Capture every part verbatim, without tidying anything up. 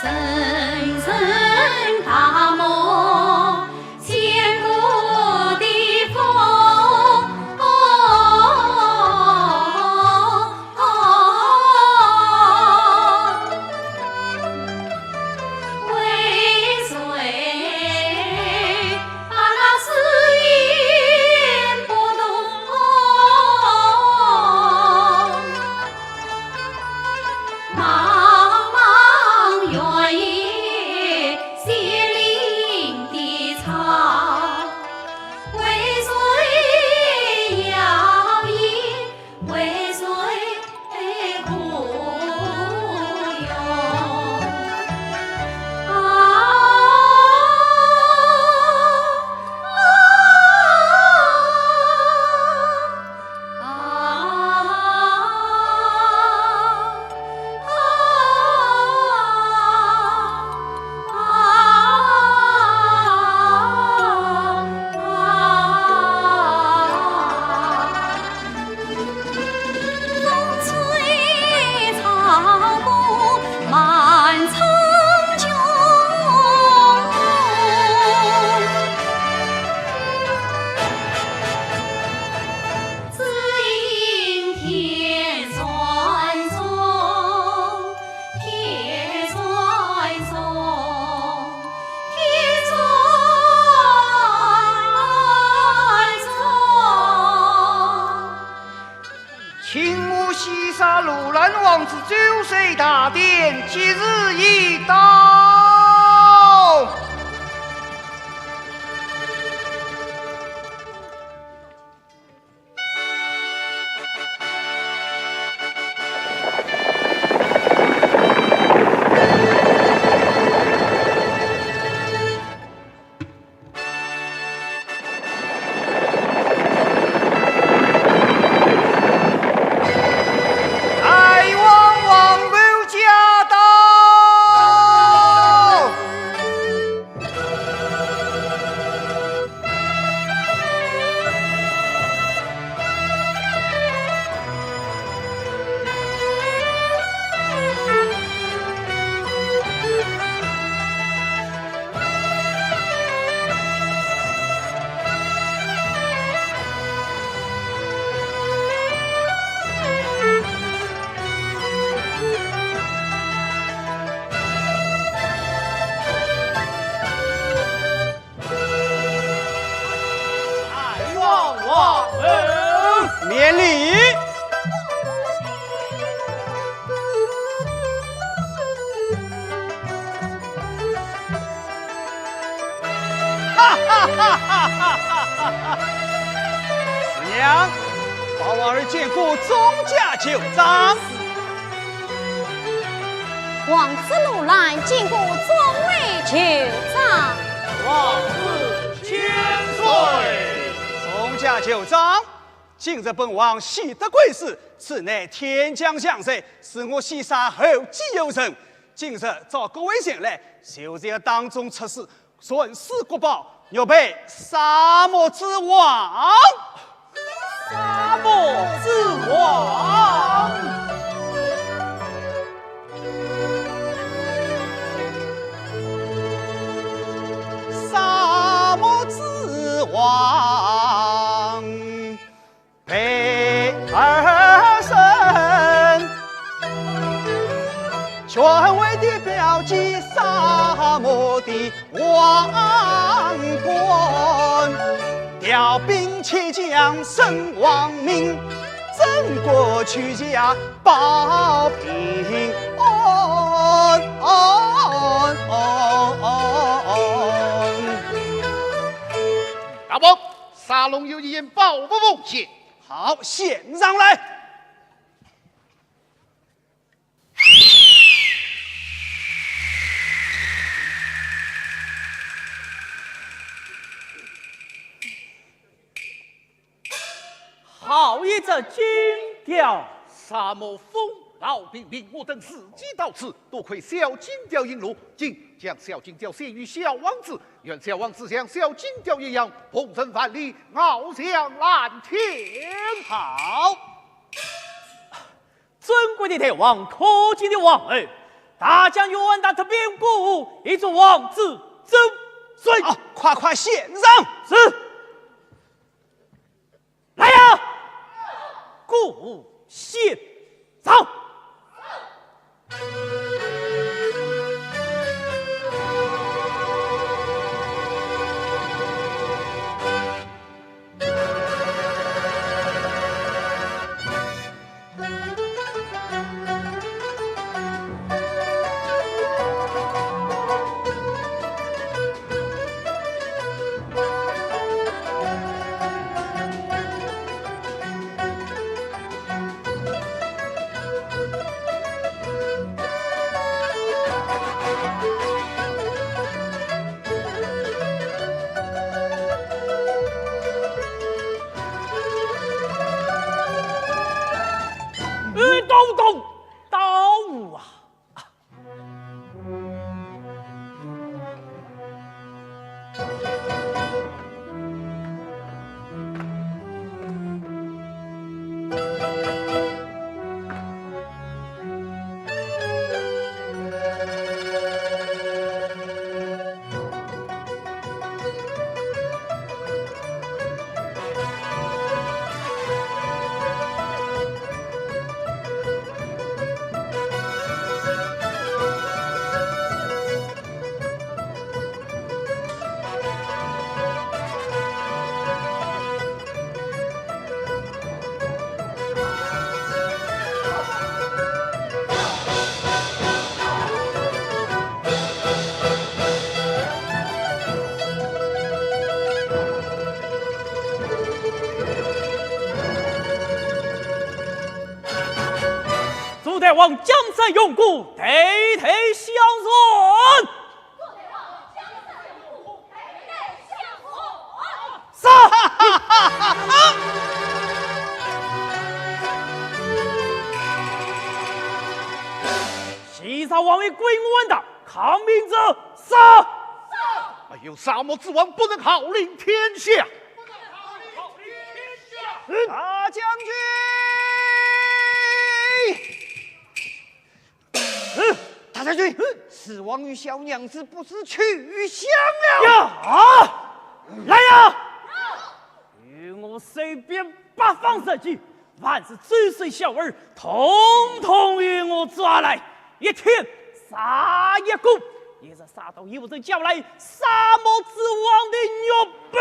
层层大漠，千古的风。为谁把那誓言不动？ 茫茫原野，血淋淋的草，为谁摇曳，为谁哭？请我西沙罗兰王子周岁大典即日已到。 大王皇后驾到！ 大王皇后，免礼。哈哈哈哈哈哈！四娘，把王儿见过众驾就章。 王子罗兰见过众位舅丈。王子千岁。众驾舅丈，今日本王喜得贵司，此乃天降祥瑞，赐我西沙后继有人。今日召各位前来，就是要当众出使， 传赐国宝，玉佩沙漠之王。沙漠之王。沙漠之王。 陪儿身，权威的标记，沙漠的王冠，调兵遣将胜王命，争国取甲保平安。大王，沙龙有一件宝物奉献。 好，献上来。好一只金雕。沙漠风暴平平，我等伺机到此，多亏小金雕引路，今将小金雕献与小王子，愿小王子像小金雕一样，风神万里，翱翔蓝天。好。 尊贵的大王，可敬的王后，大将军问他的兵部，一座王子周顺。啊，快快献上。是。来呀，过献上。 哎，刀，刀，刀啊！ 祝大王江山永固，代代相传。 是。西沙王爷归我安达，抗命者杀。哎呦，沙漠之王不能号令天下。大将军！ 嗯，大将军，嗯，四王与小娘子不知去向了。呀，来呀！与我搜遍八方神器，凡是周氏小儿，统统与我抓来，一天杀一个，一日杀到有人叫来沙漠之王的玉杯。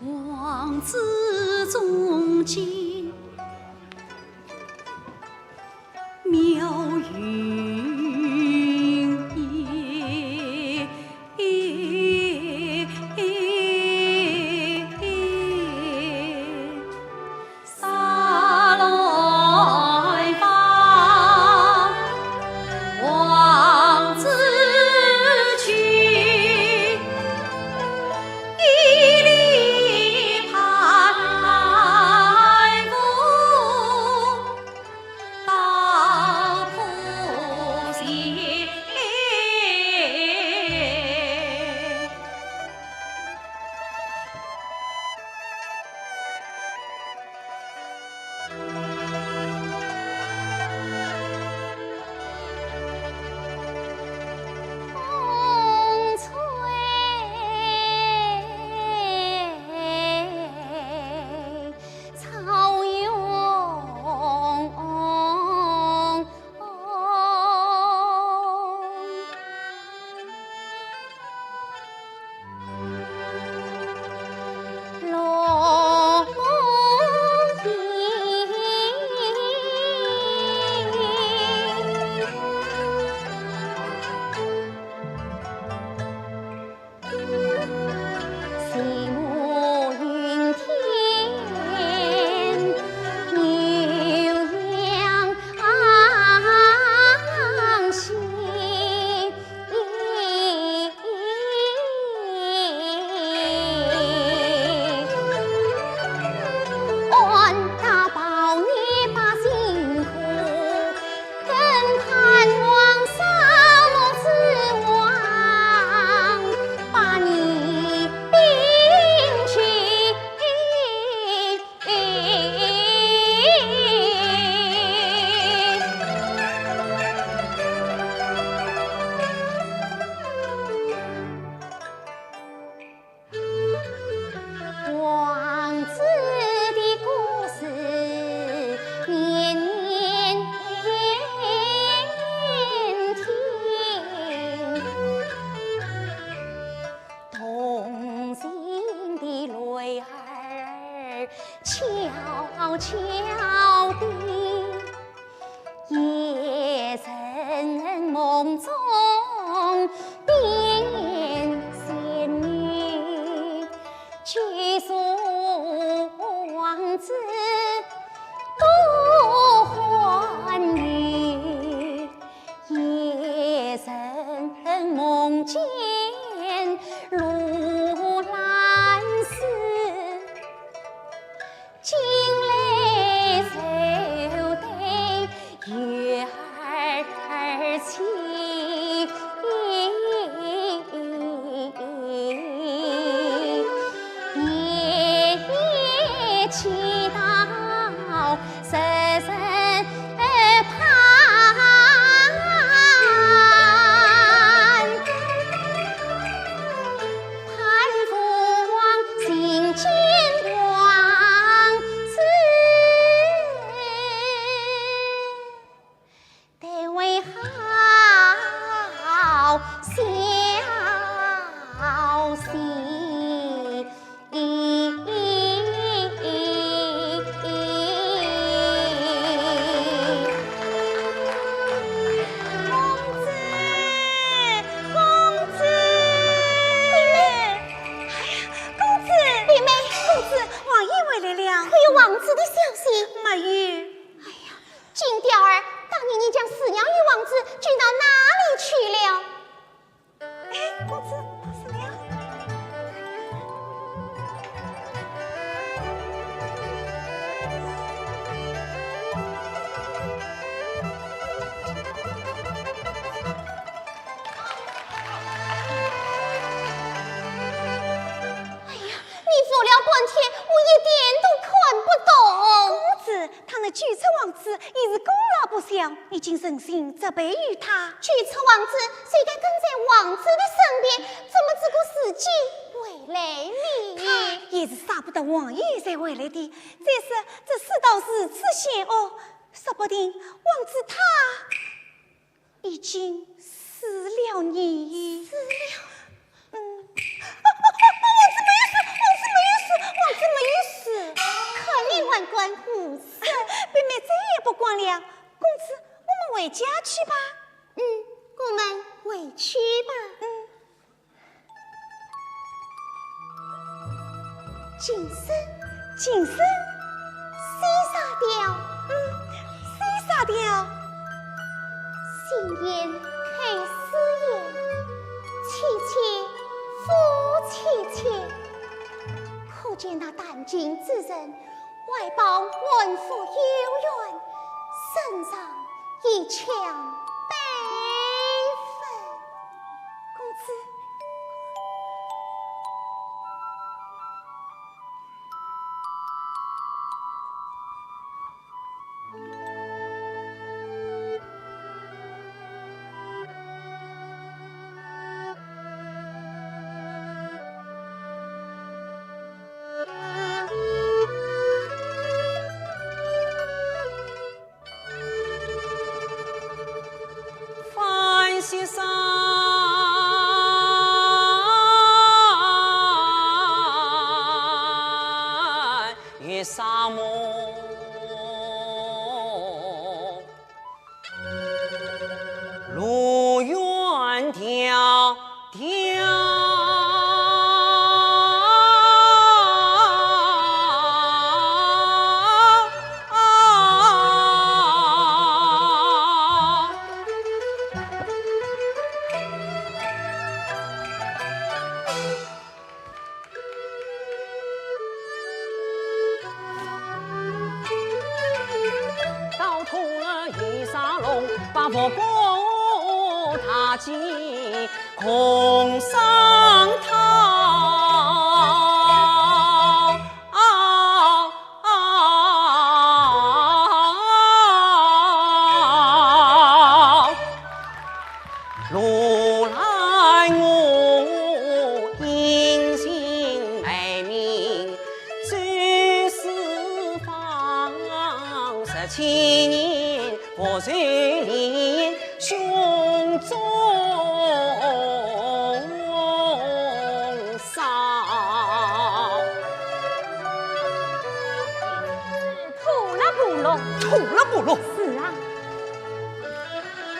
王子中间 妙云也。悄悄地，夜深梦中变仙女，几度王子多欢愉。 夜深梦见罗兰诗，惊雷愁对月儿啼。夜夜祈祷 时时盼，盼父王亲见王子，待为好消息。 公子，公子。哎呀，公子。妹妹。公子，王爷回来了。可有王子的消息？没有。哎呀，金雕儿，当年你将四娘与王子救到哪里去了？ 哎，公子，到此了。哎呀，你扶了半天，我一点都看不懂。公子， 他能救出王子，已是功劳不小，你竟存心责备于他。救出王子，谁敢跟在王子的身边？怎么只顾自己回来呢？他也是舍不得王爷才回来的。再说这世道如此险恶，说不定王子他 已经死了呢。死了？嗯。啊，啊，啊，王子没有死，王子没有死，王子没有死。看你还敢胡说！妹妹再也不管了。公子，我们回家去吧。嗯，我们回去吧。嗯。 琴声，琴声，西沙调。嗯，西沙调。新年配四月，凄凄复凄凄。可见那弹琴之人，怀抱满腹幽怨，身上一腔悲愤。 公子。樊先生，有啥么？路远迢迢。 到头了一沙龙，把佛骨大祭空上套。罗兰我隐姓埋名，走四方，十七年不受怜，胸中烧。落。吐了不落。是啊。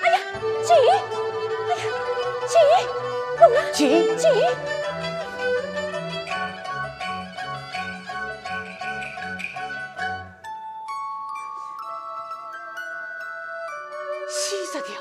哎呀，姐！哎呀，姐！落了，姐！姐！死着了。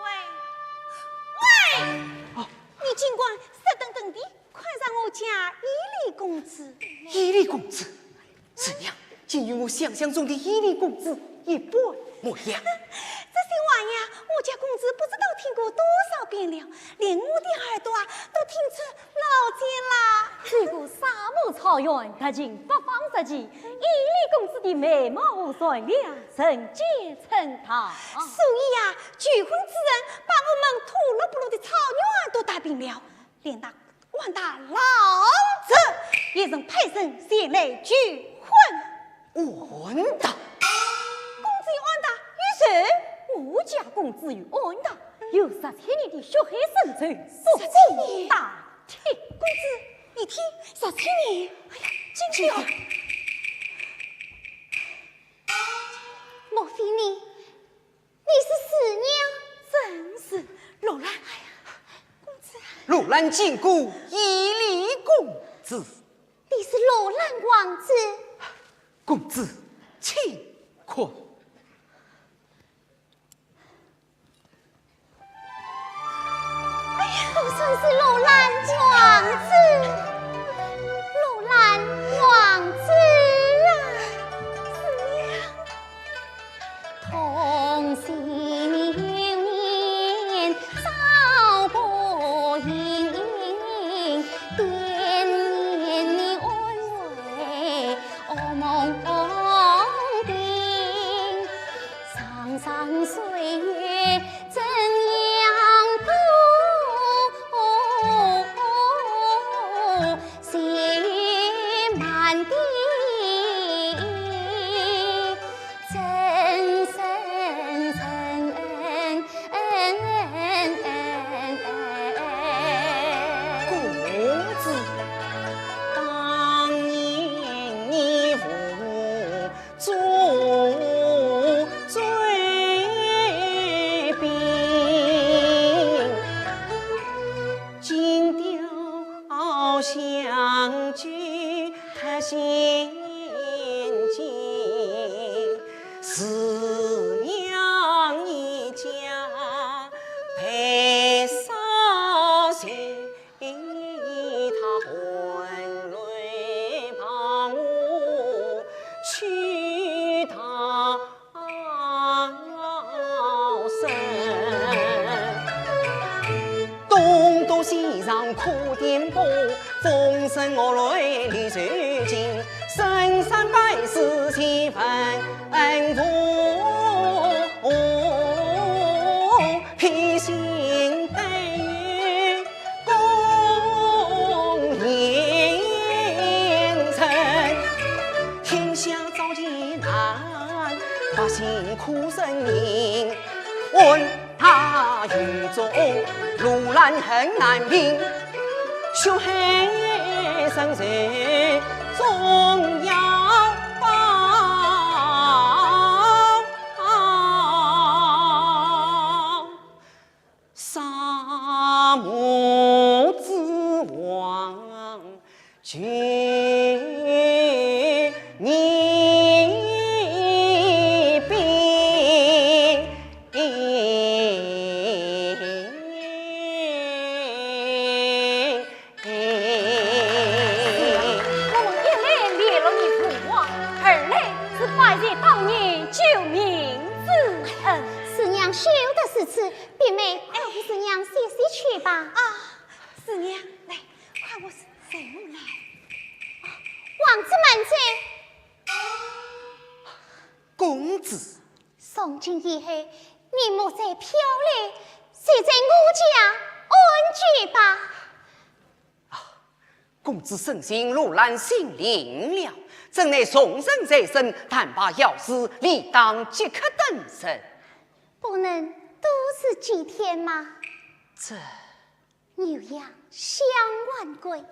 喂，喂！哦。你竟敢色登登地看上我家伊犁公子！伊犁公子？ 是呀，竟与我想象中的伊犁公子一般模样。这些话呀，我家公子不知道听过多少遍了，连我的耳朵啊，都听出老茧啦。走过沙漠草原，踏进八方之地，伊犁公子的美貌和善良，人见称道。所以呀，求婚之人把我们土落不落的草原都踏平了，连那 王大老贼也曾派人前来求婚。王大？公子与王大有仇？我家公子与王大有十七年的血海深仇，不共戴天。公子，你听，十七年？哎呀，真的哦。莫非你 你是四娘？正是。罗兰。哎呀，公子啊。罗兰见过伊犁公子。你是罗兰王子？公子，请看。哎呀，果真是罗兰王子，罗兰王子啊！是呀。苦点不，风声我来离愁尽，生生百世千万恩无，披星戴月共演成。天下遭劫难，百姓苦呻吟，问 他雨中，罗兰恨难平，血海深仇总要报。沙漠之王 救你兵。我们一来联络你父王，二来是拜谢当年救命之恩。四娘休得如此，碧妹，快与四娘歇息去吧。啊，四娘，来，快和 谁来？王子慢走。公子。从今以后，你莫再漂流，就在我家安居吧。啊，公子深信罗兰姓林了，怎奈重任在身，坦白要事，理当即刻登城。不能多住几天吗？这 牛羊相晚归，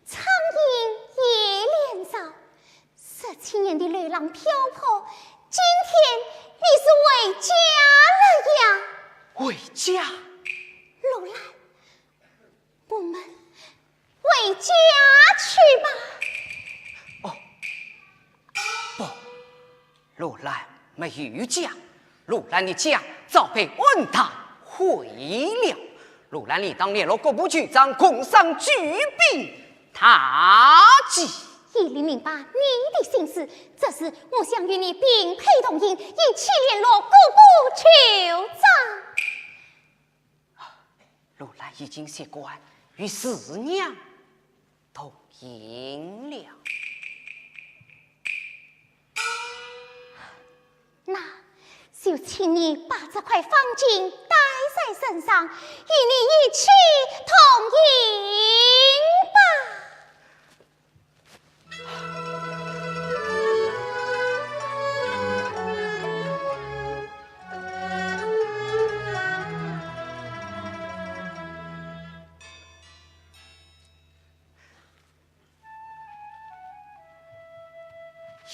苍蝇也连招。十七年的流浪漂泊，今天你是回家了呀。回家？罗兰，我们回家去吧。哦，不， 罗兰没有家，罗兰的家早被安达毁了。罗兰理当联络各部酋长，共商举兵讨贼。伊犁明白你的心思，这事我想与你并辔同行，一起联络各部酋长。 罗兰已经习惯与四娘同行了。那就请你把这块方巾带在身上，与你一起同行吧。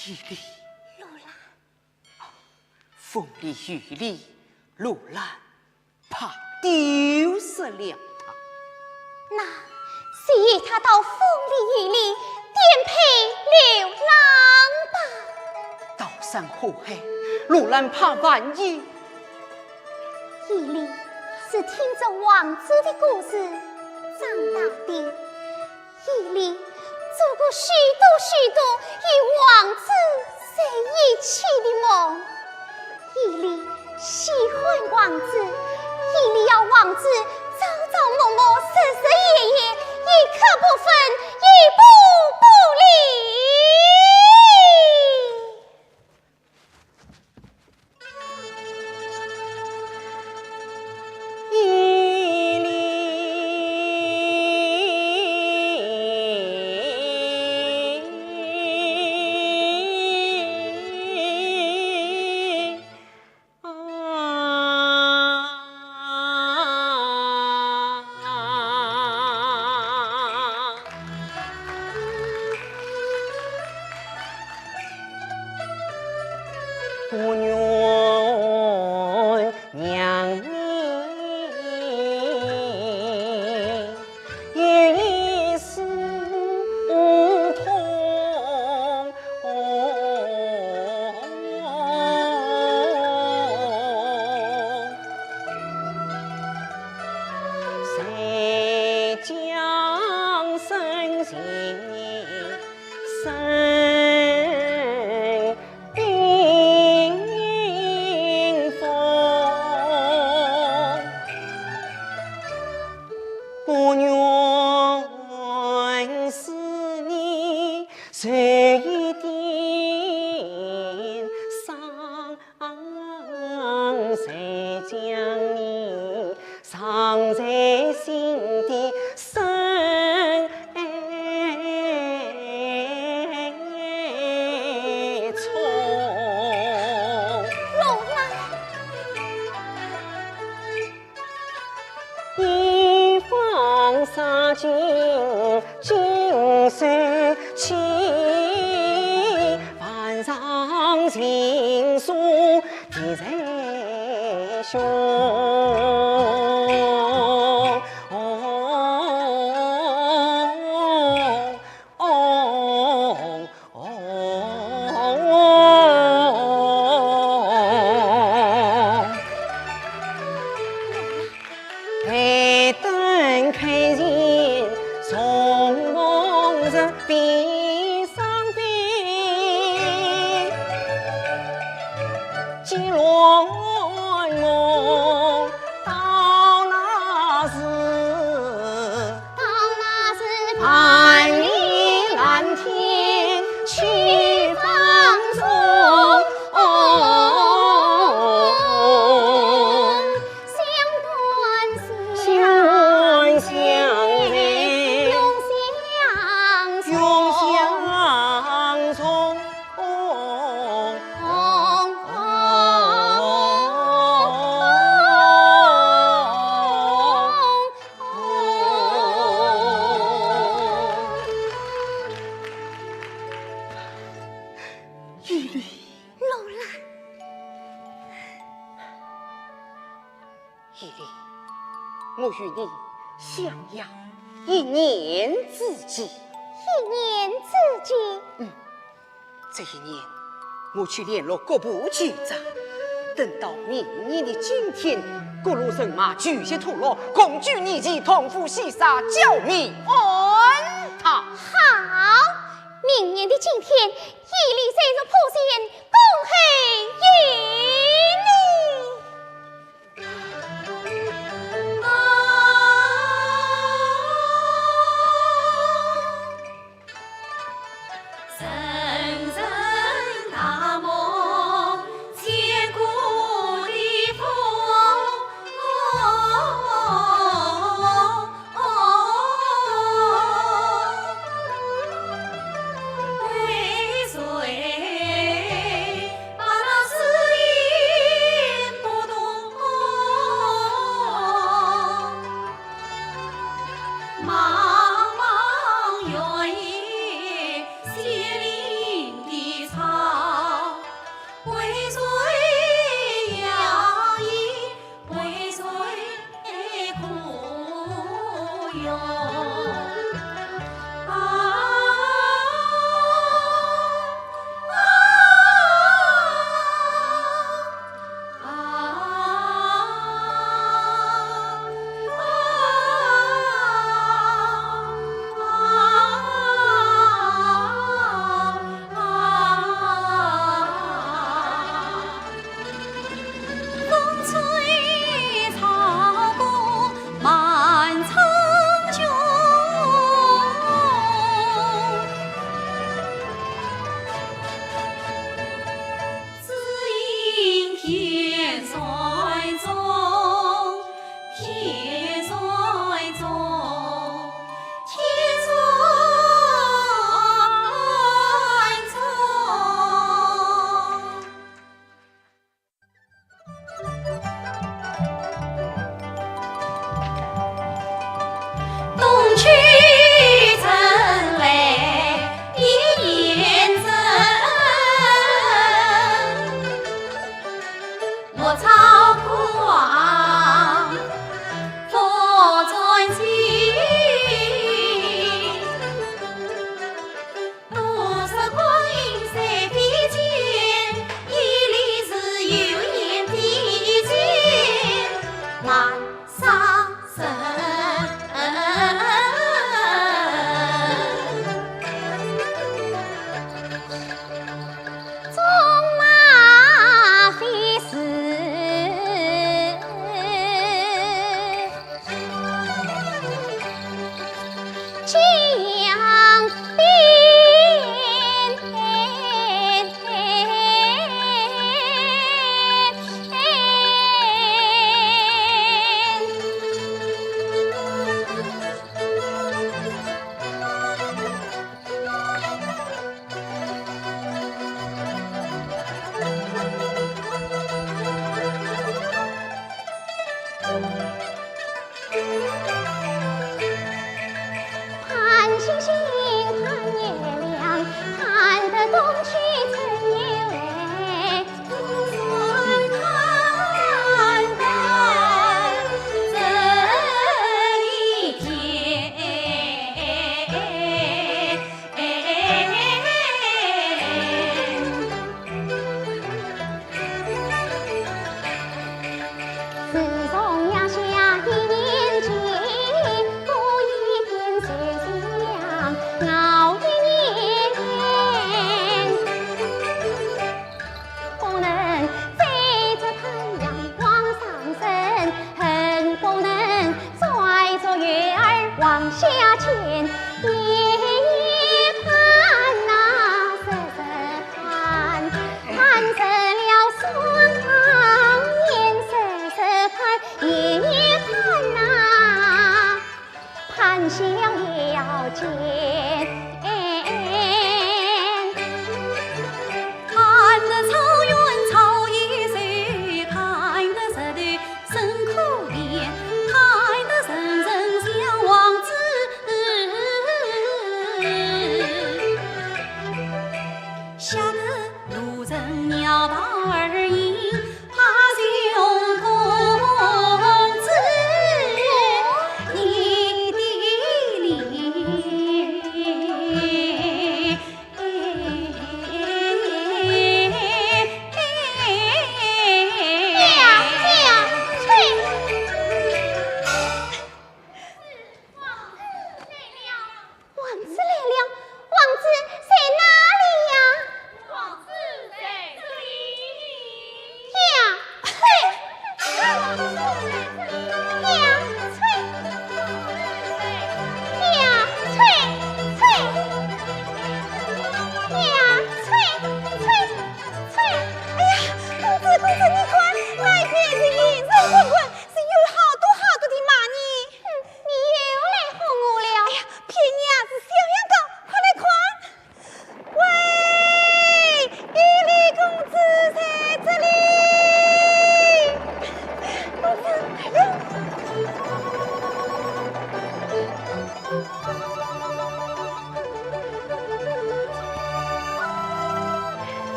伊犁。罗兰。 风里雨里，罗兰怕丢失了她。那就与她到风里雨里，颠沛流浪吧。刀山火海，罗兰怕万一。伊犁是听着王子的故事长大的。 伊犁做过许多许多与王子在一起的梦。伊犁喜欢王子，伊犁要王子朝朝暮暮，日日夜夜，一刻不分，一步不离。不愿娘你一死同。 谁将深情深冰封？不愿这一点伤，谁将你藏在心底深处？龙啊！ 一方洒尽锦绣气，万丈青松滴在胸。哦，哦，哦，台灯开尽重重日，悲伤悲，几落我到那时。 到那时万里蓝天去放松，想断想，想断想，永相永相从。 玉律。罗兰。玉律，我与你相约一年之计。一年之计？嗯，这一年，我去联络各部酋长，等到明年的今天，各路人马聚集土牢，共举义旗，同赴西沙剿灭安踏。好，明年的今天，义律再入蒲县，恭候有你。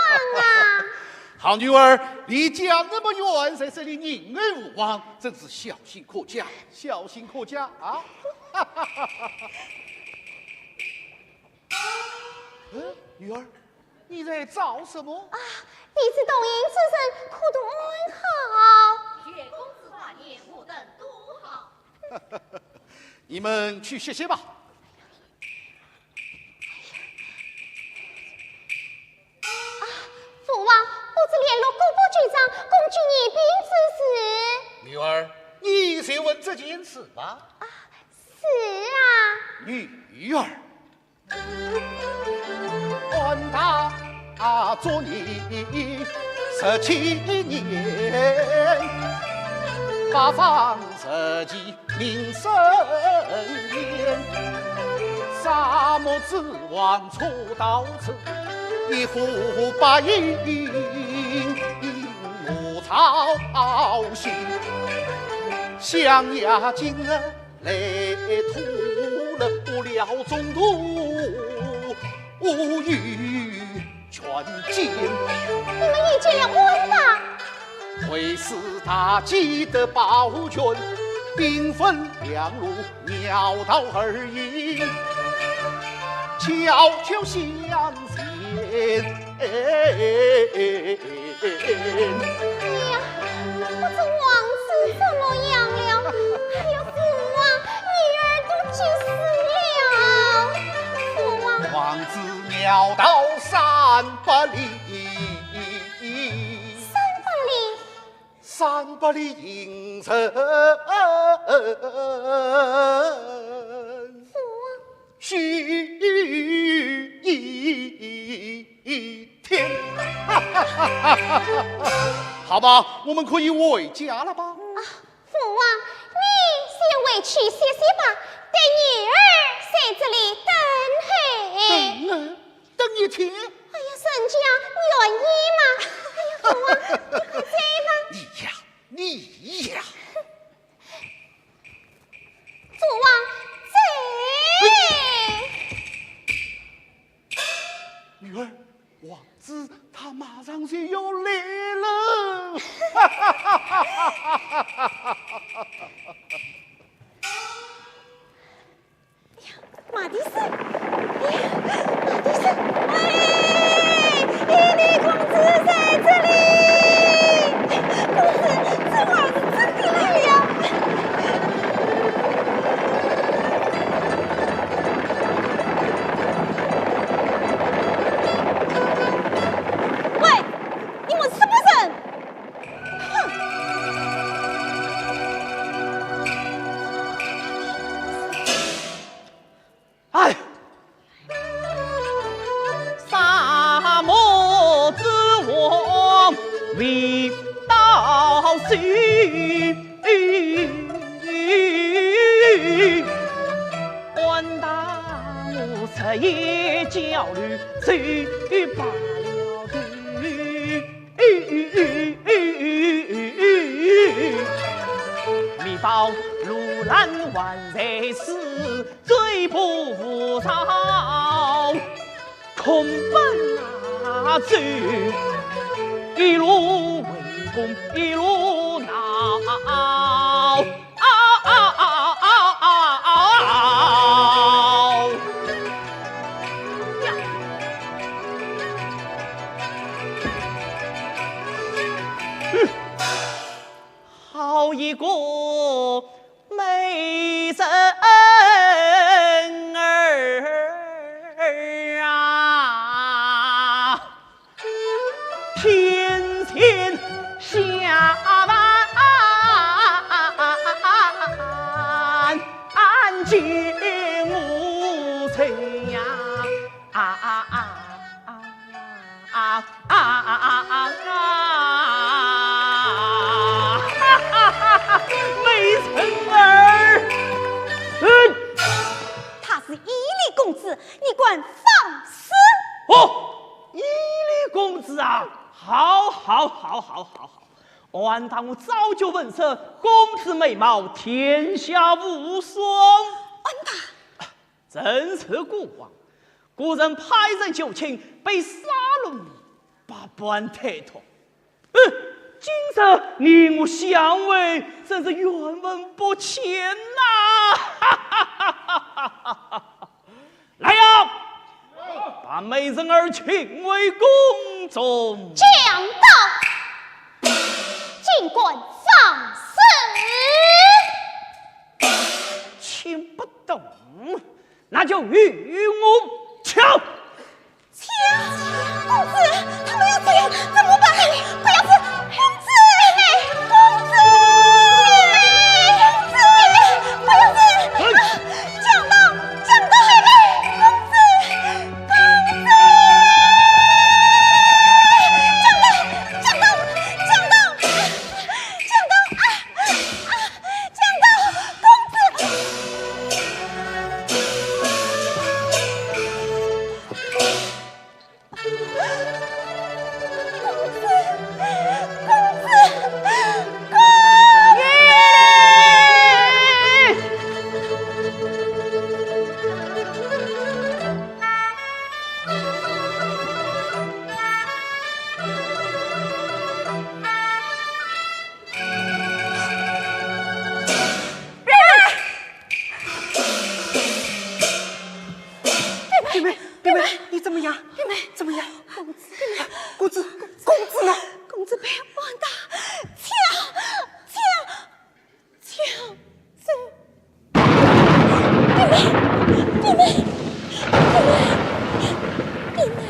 啊！好女儿，离家那么远，在这里人来人往，真是孝心可嘉，孝心可嘉啊！嗯，女儿，你在找什么？啊，弟子同行之人苦读安好。愿公子挂念，我等都好。你们去歇歇吧。 啊，父王，不知联络工部局长公举念兵之事。女儿，你就问这件事吧。啊，是啊。女儿。安大做你十七年，八方十七 民生言，沙漠之王初到此，一呼百应，我操心。象牙金来吐了，不料中途无语。 全见。你们遇见了安大？会师大计得保全，兵分两路，绕道而行，迢迢相见。哎呀，不知王子怎么样了？哎呀，父王，女儿都急死了。父王。王子 绕道三百里，三百里？三百里行程，父王。须莺天。好吧，我们可以回家了吧？啊， 父王，你先回去歇息吧，待女儿在这里等候。等啊，等一天？哎呀，人家愿意吗？哎呀，父王，你快走吧。你呀，你呀。父王，走。 女儿，王子他马上就要来了。马蹄声，哎呀，马蹄声，喂，伊犁公子在这里。公子，这儿子真的来了。 喂，你们什么人？哼！哎，沙漠之王未到齐。 安大我日夜焦虑，谁罢了头。未到路难还在此，追捕无招。 空奔啊走，一路围攻一路闹。啊啊啊啊啊啊！呀！嗯，好一个 美人儿啊，天天下凡见我愁呀。 啊啊啊啊啊啊啊啊啊！哈哈哈哈，美人儿，嗯。他是伊犁公子，你敢放肆？哦，伊犁公子啊，好，好，好，好，好，好。安大我早就闻说公子美貌，天下无双。安大， 正是孤王，孤人派人求亲，被杀落地，不半推脱。嗯，今日你我相会，真是缘分不浅呐！来呀，把美人儿请回宫中。讲到，尽管放肆。听不懂，那就与我抢。 请，公子，他们要怎样？怎么办？不要走，公子，公子，公子，不要走！啊，强盗，强盗，公子，公子，强盗，强盗，强盗，强盗，啊，啊，强盗，公子！ 妹妹，妹妹，你怎么样？妹妹，怎么样？公子，公子，公子呢？公子被王大强，强，强走。妹妹，妹妹，妹妹，妹妹。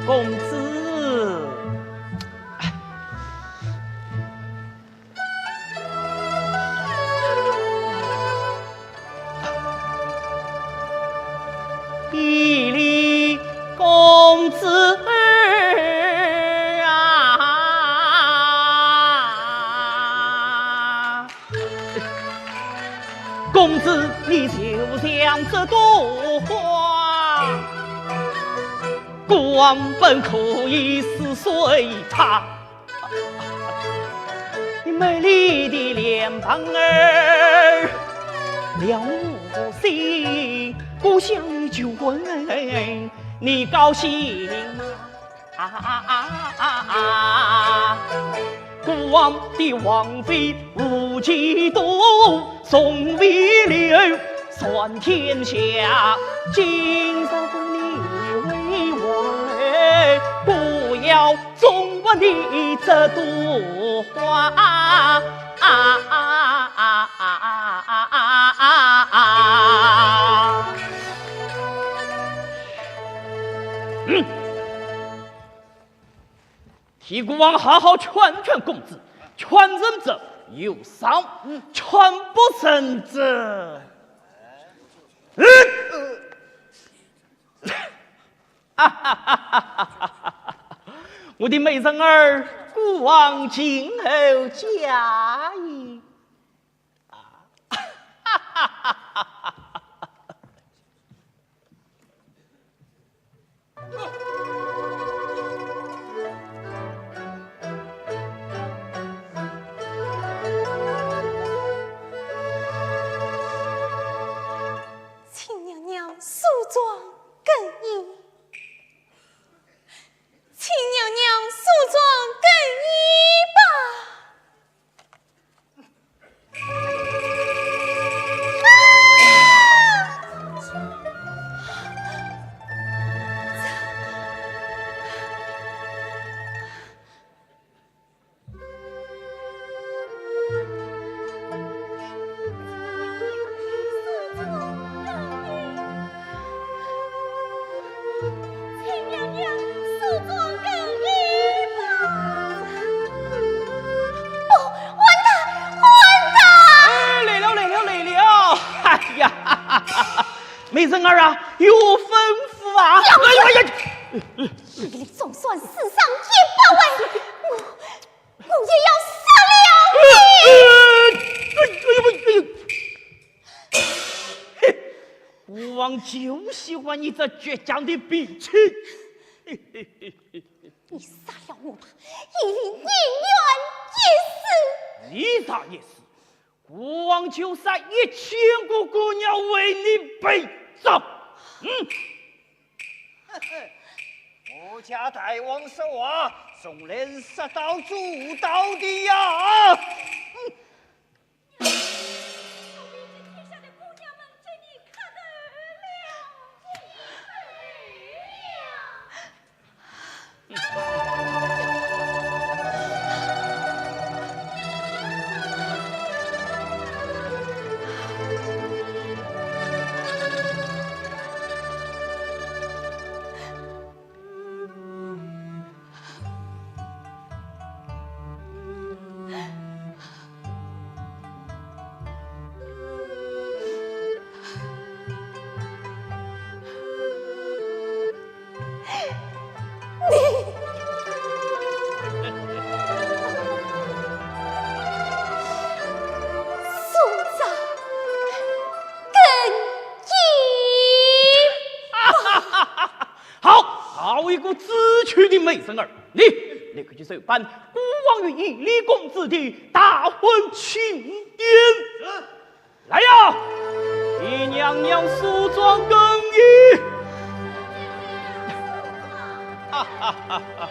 公子。 一礼公子啊。公子，你就像这朵花，过往本可以似水它。 你美丽的脸庞儿，撩我心，故乡的酒馆，你高兴吗？啊啊啊啊啊！过往的王妃无几多，宋为刘，算天下。今日你为我，不要 纵我的这朵花。嗯，替孤王好好劝劝公子，劝成则有赏，劝不成则，嗯。 我的美人儿，孤王静候佳音。啊，请娘娘梳妆更衣。 请娘娘梳妆更衣吧。美人儿啊，有吩咐啊！哎呀呀！你总算死上一百回，我，我也要杀了你！哎呦，哎呦，嘿，孤王就喜欢你这倔强的脾气。你杀了我吧，以礼宁愿一死。你杀一死，孤王就杀一千个姑娘为你陪葬。嗯。我家大王说话，从来是说到做到的呀。嗯。 好，好一个知趣的美人儿！你，你快去收办孤王与义礼公子的大婚庆典。来呀，替娘娘梳妆更衣。哈哈哈哈。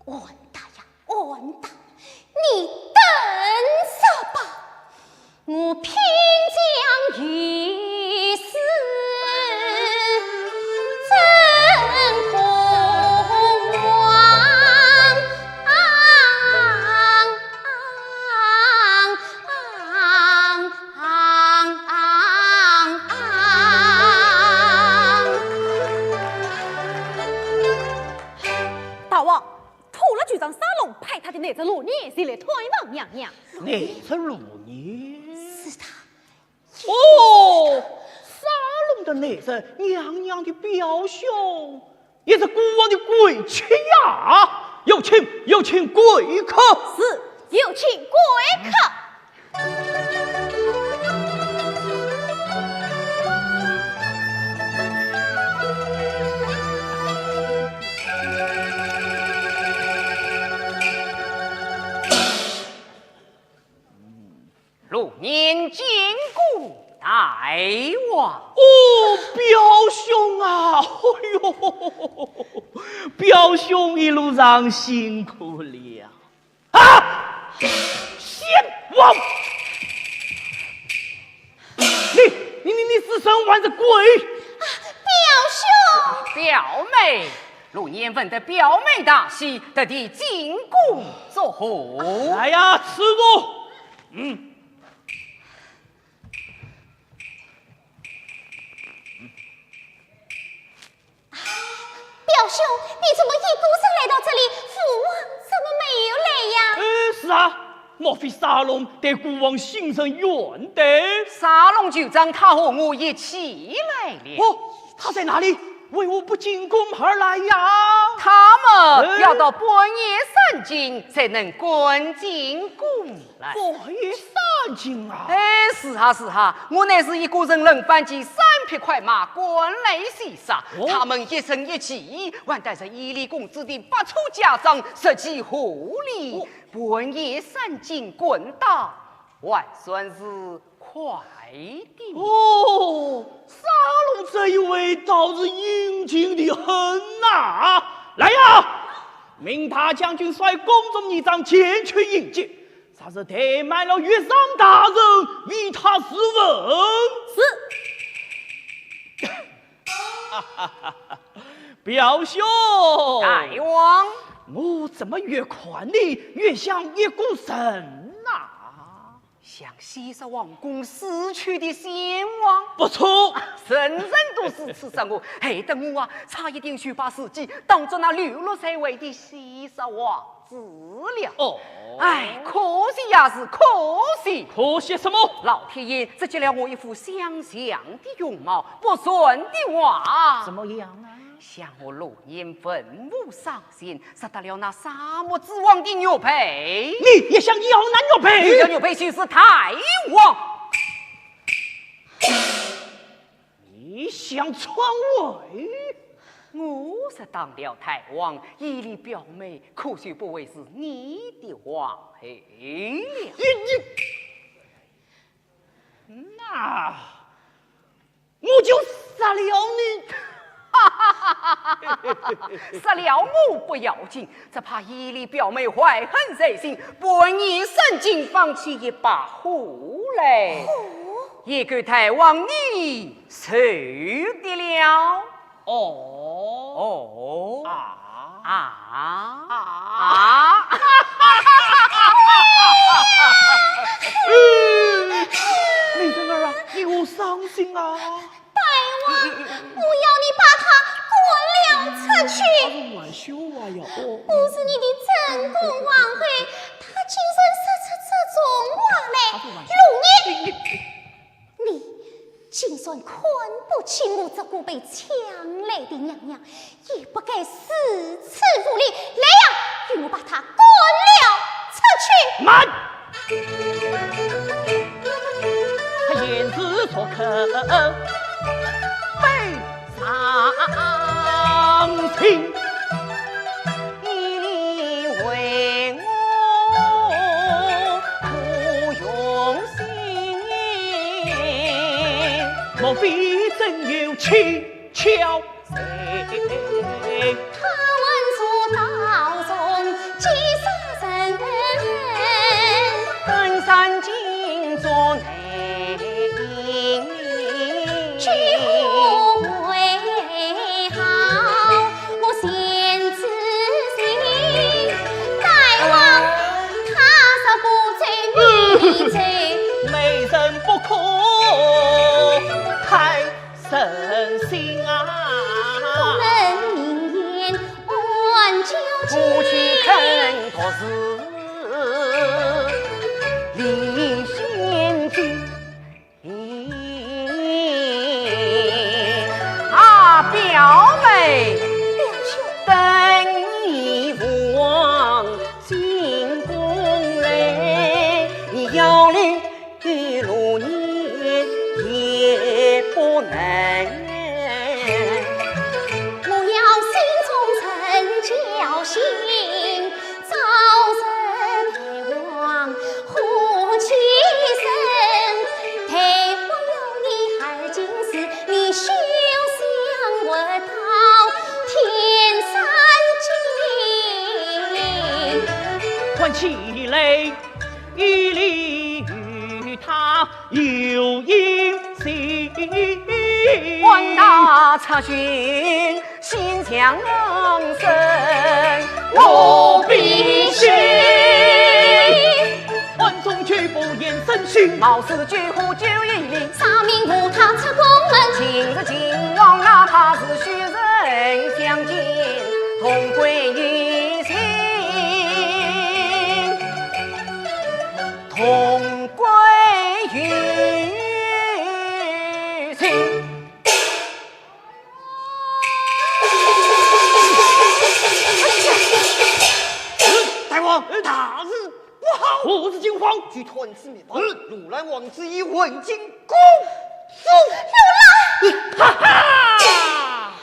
完蛋呀，完蛋！你等着吧，我偏将御史曾国王。大王， 除了局长沙龙派他的内侄罗尼前来探望娘娘。内侄罗尼？是的。哦，沙龙的内侄，娘娘的表兄，也是孤王的贵戚呀！有请，有请贵客。是，有请贵客。路年见过大王。哦，表兄啊，哎呦，表兄一路上辛苦了。啊！先王！你，你，你，你是人还是鬼？啊，表兄！表妹，路年闻得表妹大喜，特地进宫作贺。来呀，吃肉！嗯。 表兄，你怎么一个人来到这里？父王怎么没有来呀？呃，是啊，莫非沙龙对孤王心生怨恨？沙龙就仗他和我一起来了。哦，他在哪里？为何不进宫而来呀？他们，呃，要到半夜三更才能赶进宫。 来。半夜三更啊？哎，是啊，是啊，我乃是一个人轮班骑三匹快马赶来西沙，哦。他们一生一起，还带着伊犁公子的八车家当，十几里。哦。半夜三更赶到，还算是快的。哦，沙龙这一回倒是殷勤得很呐。来呀，命大将军率宫中女将前去迎接。 若是怠慢了，岳上大人与他试问。是。表兄。大王。我怎么越看你越像一个人呐？像西沙皇宫死去的先王。不错。人人都如此说我，害得我啊，差一点就把自己当作那流落在外的西沙王 子了。哦。哎，可惜呀，是可惜。可惜什么？老天爷只给了我一副相像的容貌，不然的话，怎么样啊？想我路年文武双全，值得了那沙漠之王的玉佩。你也想要那玉佩？要玉佩就是大王。 你想篡位？我是当了大王，伊犁表妹可就不会是你的皇后了。你，你，那我就杀了你！杀了我不要紧，只怕伊犁表妹怀恨在心，半夜三更放起一把火来。火？也够大王你 受得了。哦。哦。啊。啊。啊。啊。美人儿啊，你好伤心啊。大王，我要你把他赶了出去。他是玩笑话呀，哦。不是你的正宫皇后，她竟然说出这种话来。他是玩笑话。路年，你，你 竟然看不起我这个被抢来的娘娘，也不该如此无礼。来呀，与我把她赶了出去。慢！他言辞所肯，非常情。 你为我苦用心，莫非真有蹊跷在？他问说道中几杀人，本山尽作难有音信。官大察军心向南山，我必去。暗中举步延伸去，冒死救火救一力，杀命护他出宫门。今日秦王哪怕是虚人相见，同归于尽。 同归于尽。大王，大事不好！何事惊慌？据探子密报，嗯。楼兰王子已混进宫中。哈哈！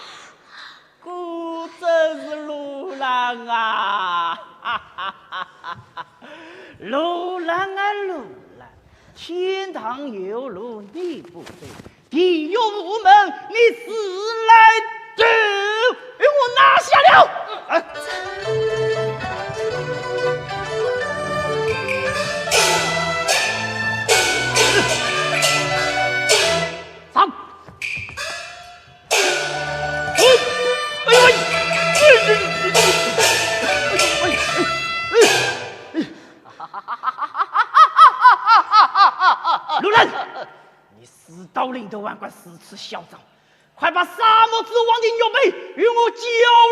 果真是楼兰啊！楼兰啊，楼兰，天堂有路你不走，地狱无门你自来走，与我拿下了！哎，上！ 哎呦喂！楼兰，你死到临头还敢如此嚣张，快把沙漠之王的玉佩与我交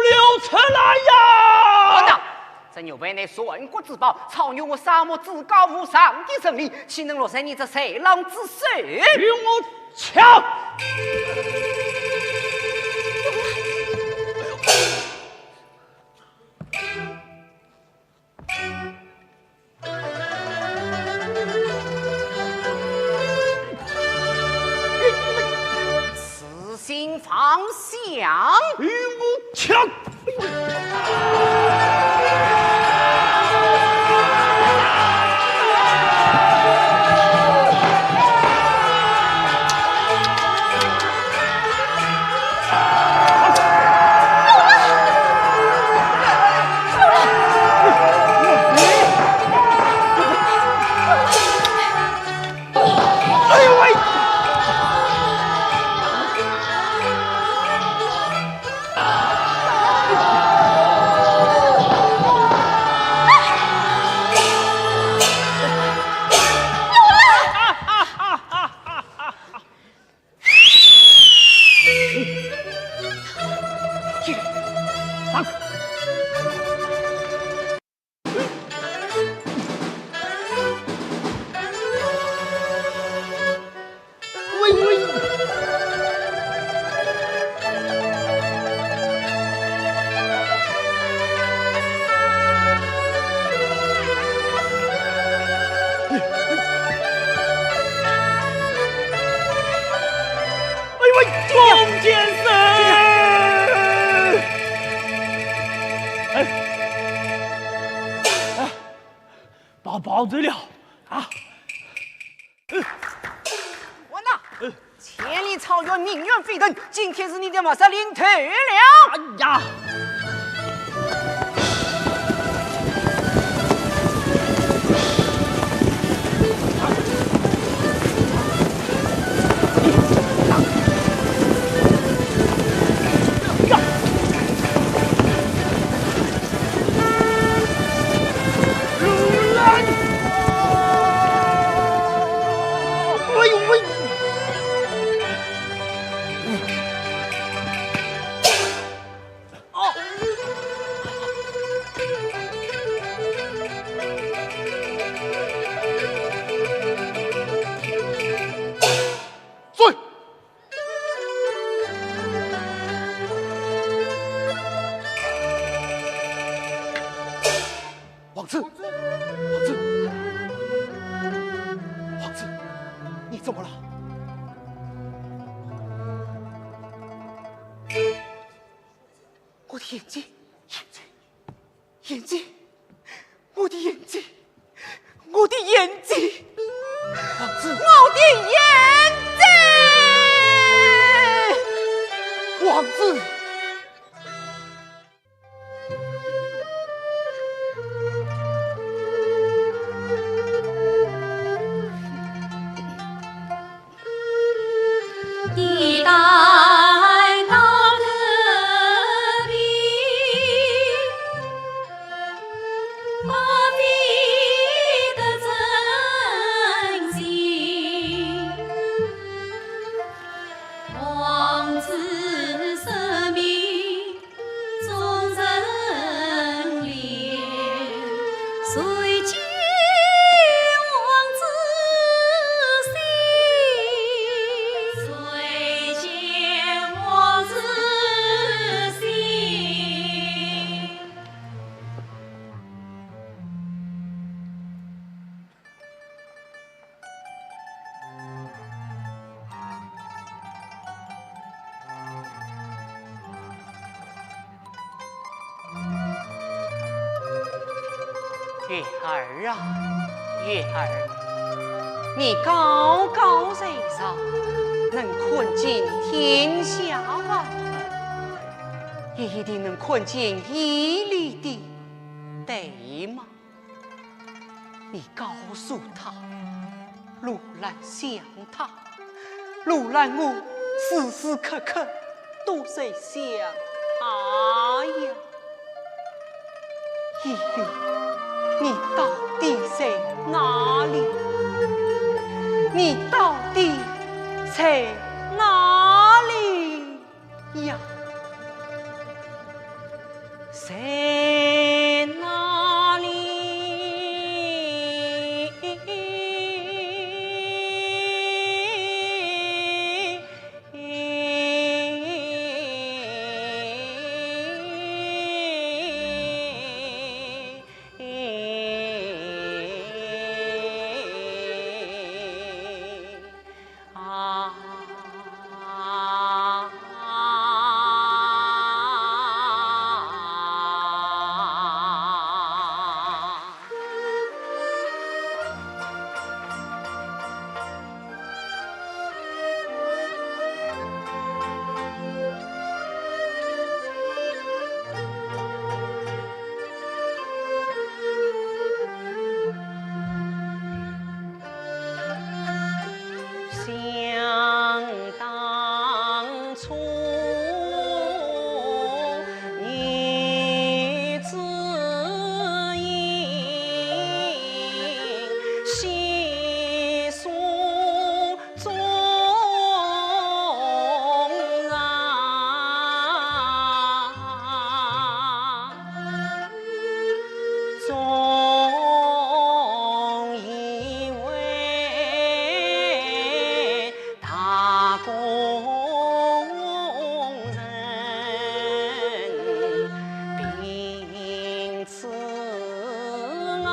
了出来呀！混蛋！ 这玉佩乃传国之宝，超越我沙漠至高无上的神力，岂能落在你这豺狼之手？与我抢！此心方向，与我抢！哎呦喂！喂喂！哎呦喂，中箭身！哎，啊，跑跑走了啊！完了，千里草原，民怨沸腾，今天是你的末日临头了。哎呀！ 王子，王子，王子，你怎么了？我的眼睛，眼睛，眼睛，我的眼睛，我的眼睛，王子，我的眼睛，王子。月儿啊，月儿，你高高在上，能看尽天下万物，也一定能看见伊犁的，对吗？你告诉他， 陆兰想他，陆兰我时时刻刻都在想他呀。伊犁，你到底在哪里？你到底在哪里呀？ 在哪里？啊。想当初，女子吟诗书 中人，总以为大功臣，并 此翱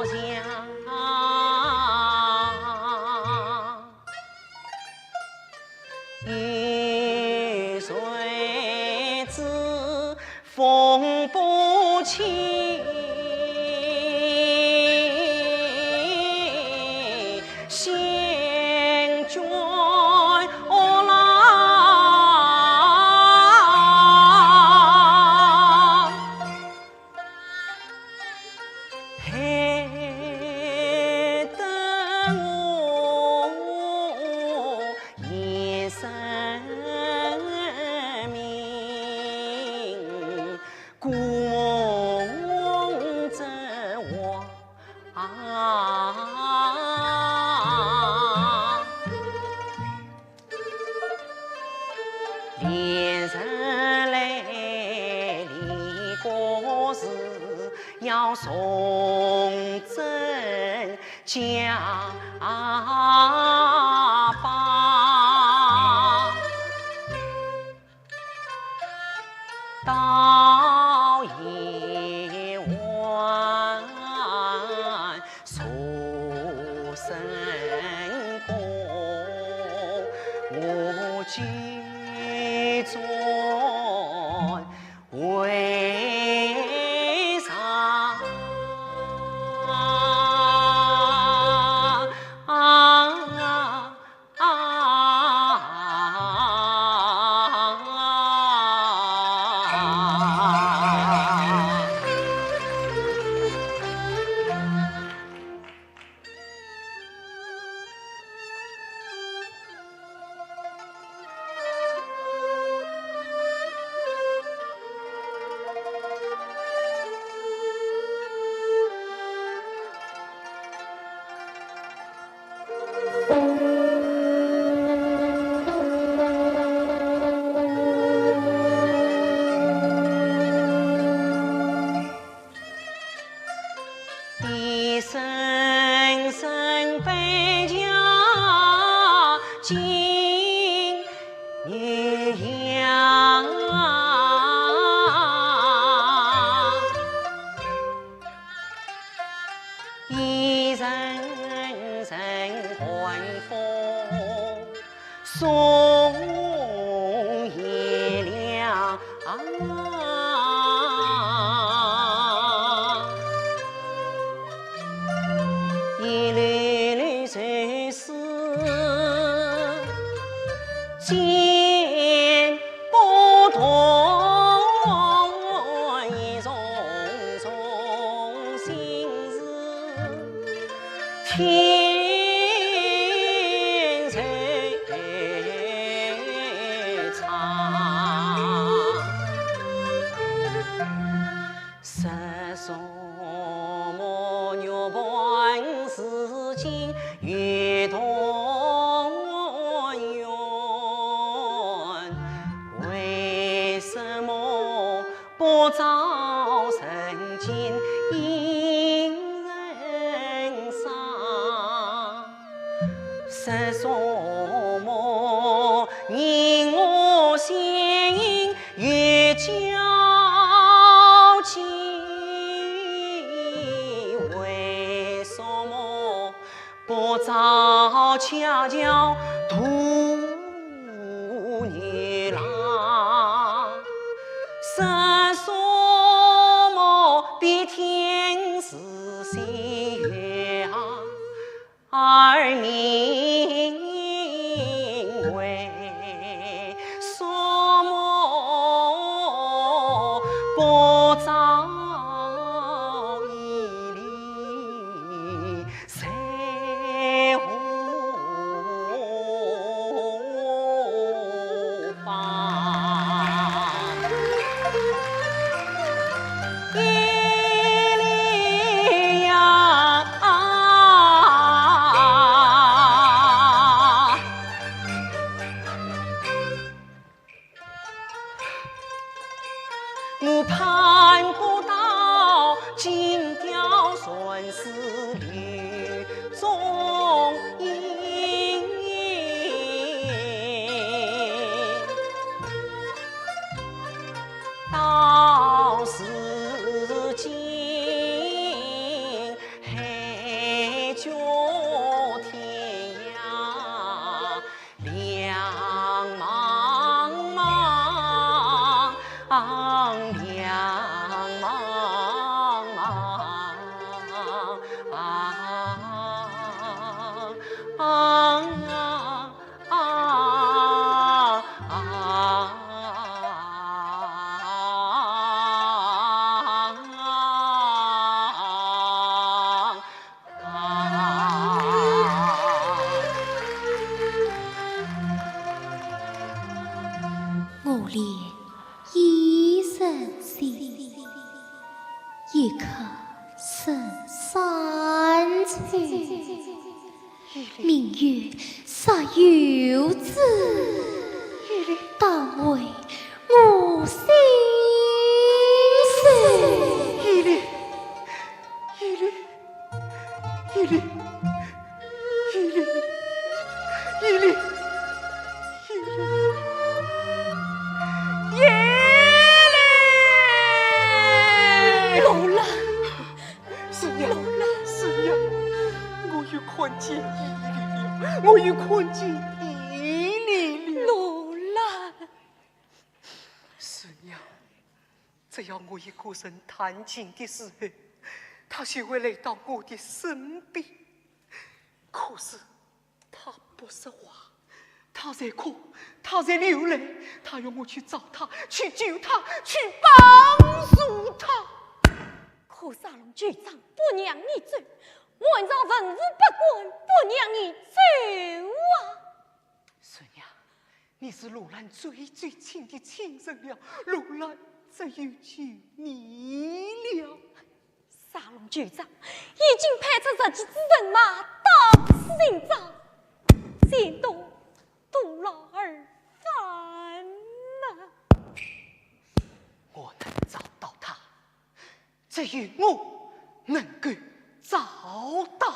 翔。有谁知风不起， 心卷浪。害得我一生命 孤梦则黄。恋人来，离歌词要重整加把。 道也还，书生歌，我几转回肠。啊。 啊。低声声悲家金玉呀。 一人人寒风送月亮。听谁唱？说什么玉盘是金玉团圆？为什么 不照人间应人伤？说什么人我心有交集？为什么 不照恰巧渡女郎？说什么比天时星月啊，而名为什么不照一例？ 谁无妨？一例呀，我盼不到金雕算是柳中英，到如今海角天涯 两茫茫，两茫茫。我怜伊人心，一客深山翠。明月若有情，当为我心碎。依依，依依。 依依，依依，依依，依依。罗兰，是呀，罗兰，是呀，我又看见依依了，我又看见依依了。罗兰。 是呀，只要我一个人弹琴的时候，她就会来到我的身边。可是她不说话，她在哭，她在流泪，她要我去找她，去救她，去帮助她。可沙龙局长不让你走，晚上文武百官不让你走啊。 孙娘，你是罗兰最最亲的亲人了，罗兰只有求你了。沙龙局长已经派出十几只人马到此寻找，前途徒劳而返呐。我能找到她， 只有我能够找到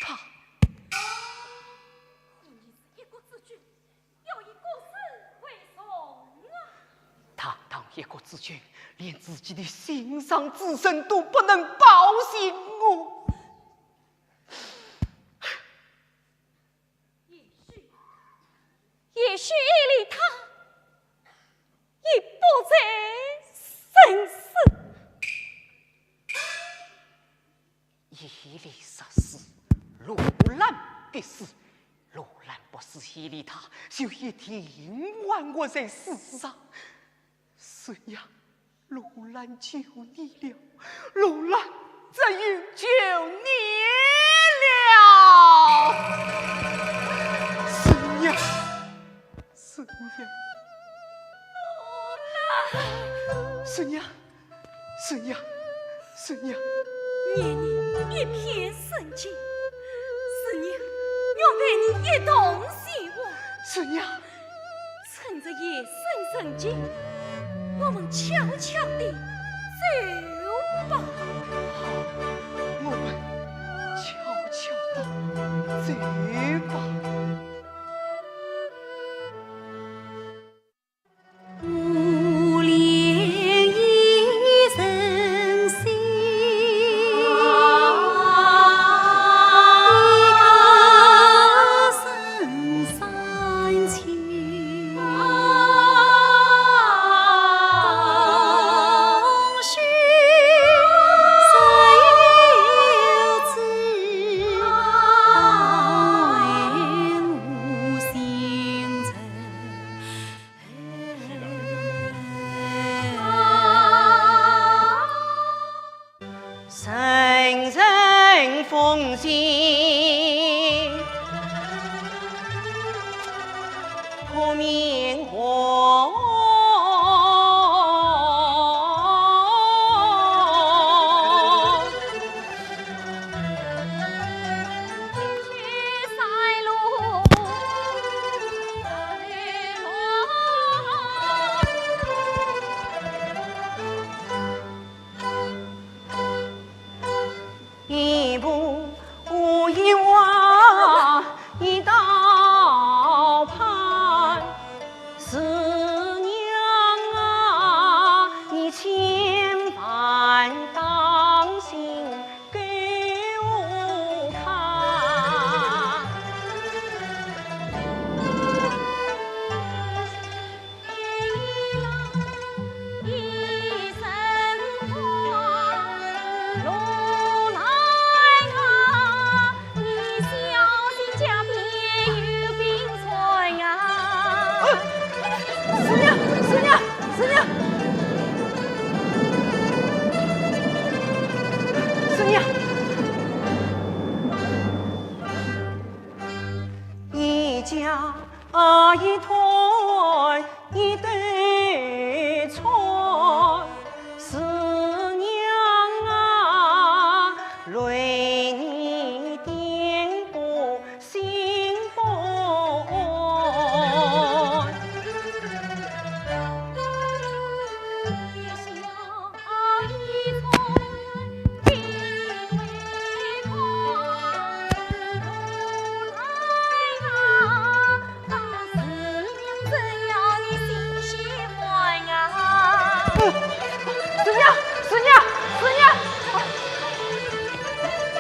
她。你是一国之君，要以国事为重啊！堂堂一国之君，连自己的心上之人都不能保全我。 也许，也许伊丽塔已不在人世。伊丽若死，罗兰必死。罗兰不死，伊丽塔就一定还活在世上。 是呀，罗兰求你了，罗兰只有求你了。娘，孙娘。念你一片深情，思娘愿陪你一同前往。孙娘。趁着夜深人静，我们悄悄地走吧。好，我们悄悄地走吧。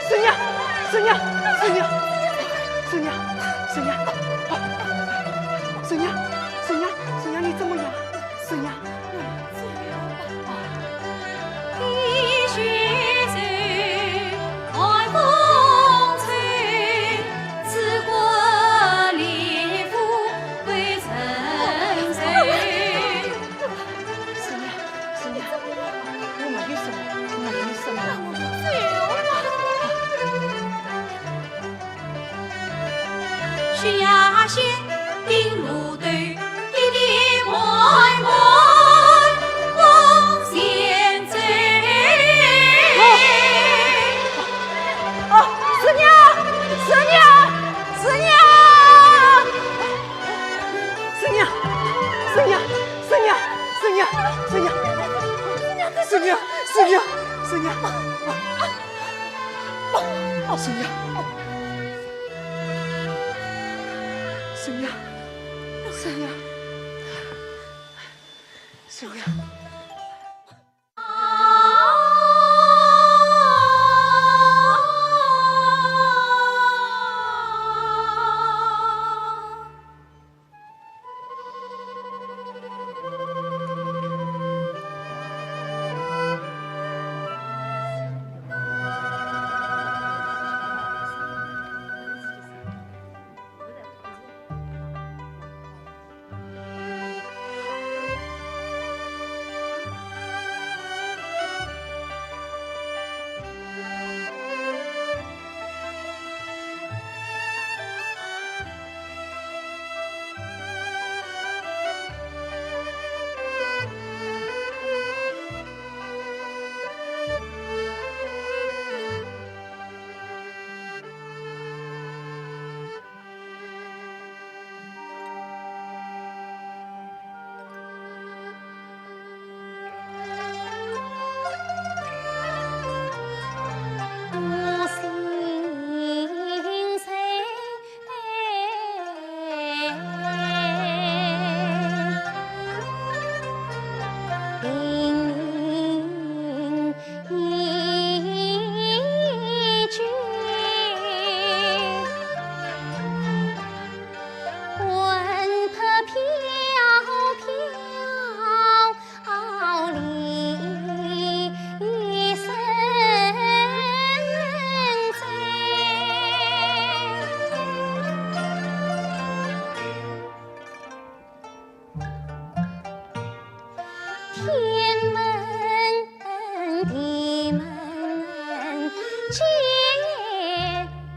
孙娘，孙娘，孙娘，孙娘。孙娘，孙娘，孙娘，孙娘，孙娘，孙娘，孙娘，孙娘，孙娘，孙娘，你怎么样？孙娘。 孙娘，孙娘，我没有什么，我没有什么。 啊，孙娘，孙娘，孙娘，孙娘，孙娘，孙娘，孙娘，孙娘，孙娘，孙娘，啊，孙娘，孙娘，孙娘，孙娘。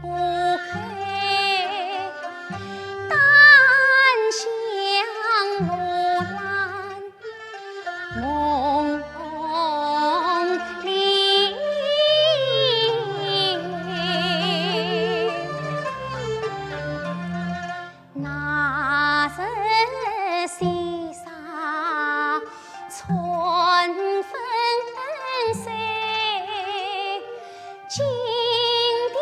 不肯，单向木兰梦里。 那日西山春分水，金雕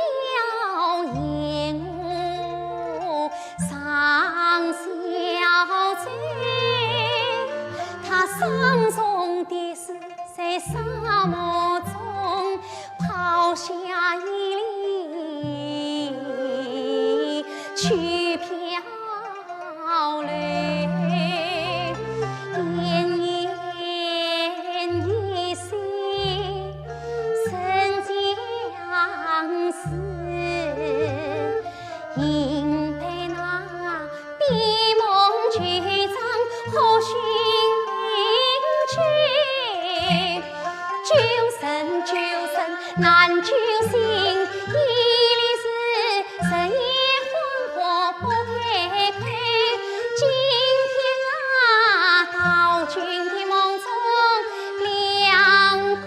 银舞上小嘴。他伤重的是在沙漠中 抛下一粒去漂流，奄奄一息，身将死。 因被那闭梦九章何须去？九生九生难救醒，一粒是人也黄河不配配。今天啊，到君的梦中亮个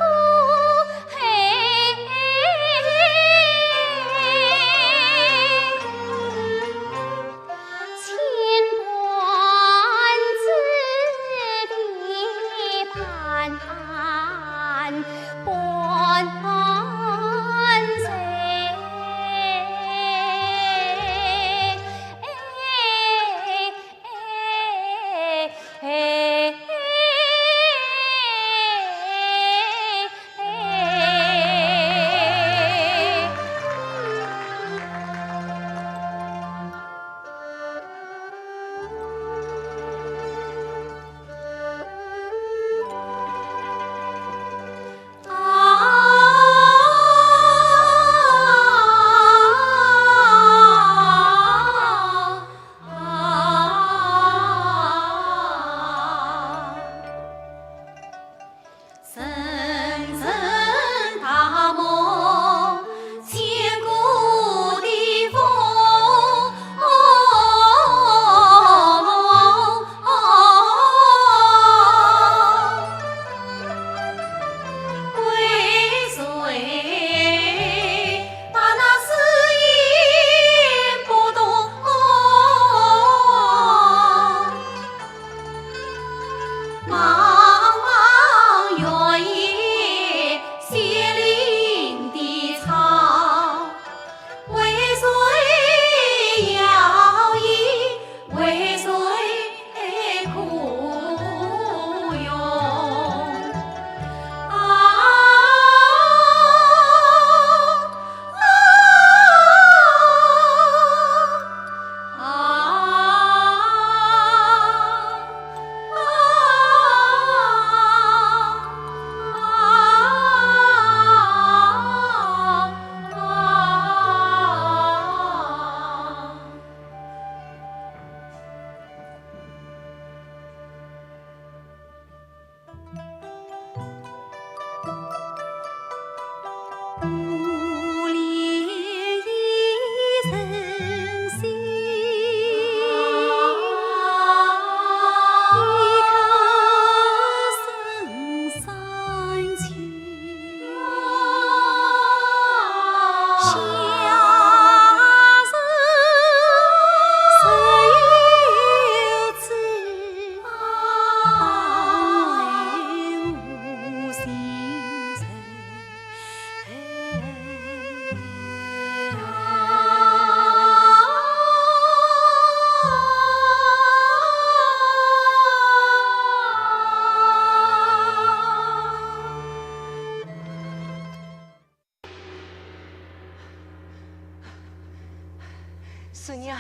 师娘，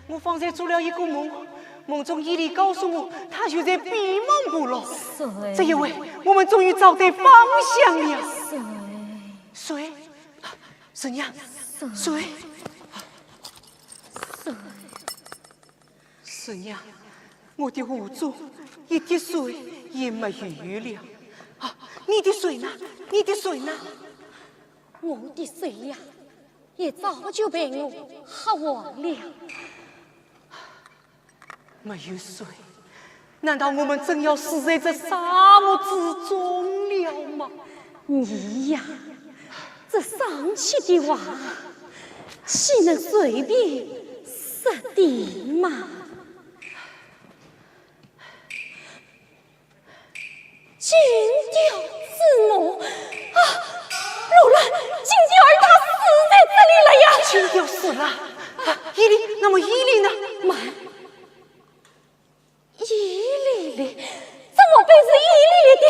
我方才做了一个梦，梦中伊犁告诉我，他就在闭门不落。这一回，我们终于找对方向了。水。水？师娘，水。水。师娘，我的壶中一滴水也没有了。啊，你的水呢？你的水呢？我的水呀，也早就被我喝完了。没有水，难道我们真要死在这沙漠之中了吗？你呀，这丧气的话，岂能随便说的嘛？ 金雕之母啊，罗兰，金雕儿他死在这里了呀！金雕死了？啊，伊犁，那么伊犁呢？慢，伊犁哩？这墓碑是伊犁犁的，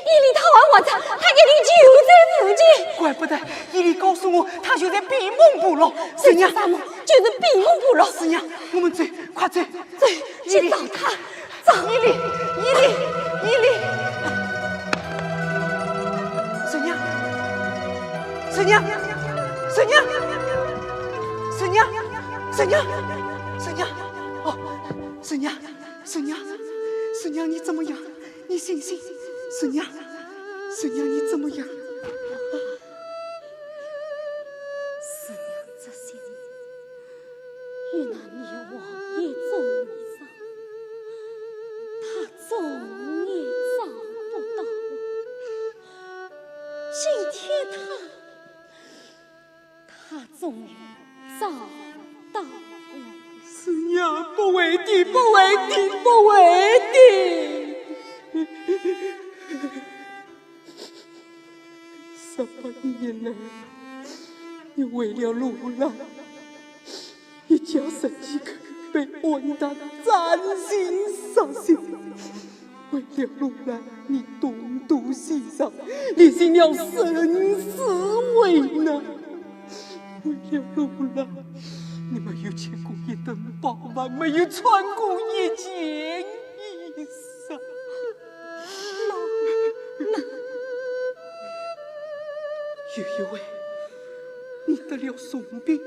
伊犁他还活着，他一定就在附近。怪不得伊犁告诉我，他就在比蒙部落。师娘，这个沙漠就是比蒙部落。师娘，我们走，快走。 走，去找他，找。伊犁，伊犁，伊犁！师娘，师娘，师娘，师娘，师娘，师娘！哦，师娘，师娘，师娘，你怎么样？你醒醒，师娘，师娘，你怎么样？师娘这些年 与那女王一种一样，她总也找不到我。今天她，她终于找到我。师娘，不会的，不会的，不会的。十八年来，你为了罗兰， 一家十几口被暗达斩尽杀绝。为了罗兰，你东躲西藏，历尽了生死危难。为了罗兰，你没有吃过一顿饱饭，没有穿过一件衣裳。 有一回，你得了重病，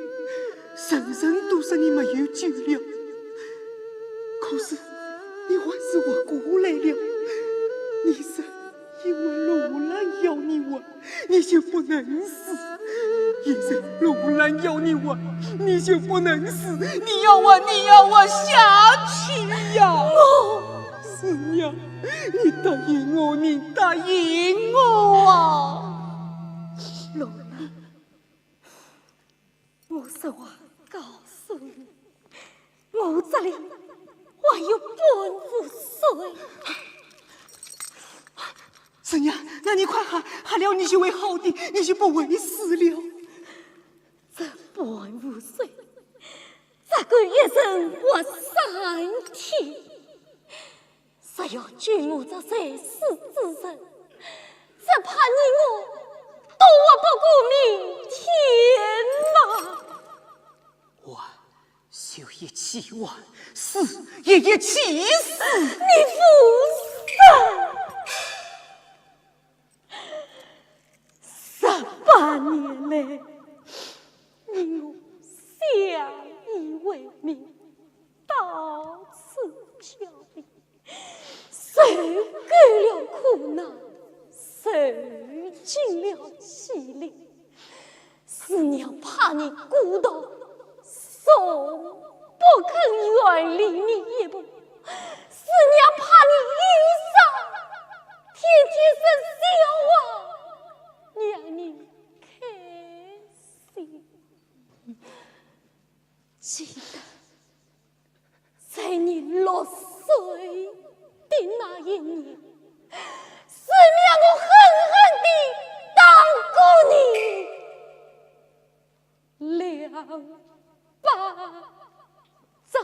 人人都说你没有救了，可是你还是活过来了。你说，因为罗兰要你活，你就不能死；因为罗兰要你活，你就不能死。你要活，你要活下去呀！师娘， 你答应我，你答应我啊！罗兰，我实话告诉你，我这里还有半壶水。师娘，那你快喝，喝了你就会好的，你就不会死了。这半壶水，只够一人活三天。 若要救我这垂死之人，只怕你我都活不过明天了。活就一起活，死也一起死。你胡说！十八年来，你我相依为命，到此交臂， 受够了苦难，受尽了欺凌。师娘怕你孤独，从不肯远离你一步。师娘怕你忧伤，天天说笑话，让你开心。记得 在你六岁的那一年，师娘我狠狠地打过你两巴掌。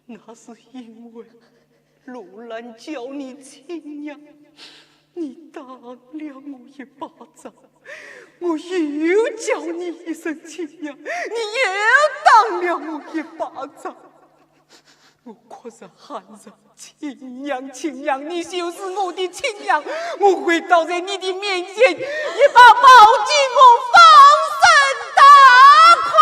那是因为 罗兰叫你亲娘，你打了我一巴掌，我又叫你一声亲娘，你又打了我一巴掌。我哭着喊着，亲娘，亲娘，你就是我的亲娘，我跪倒在你的面前，你把抱紧我放声大哭。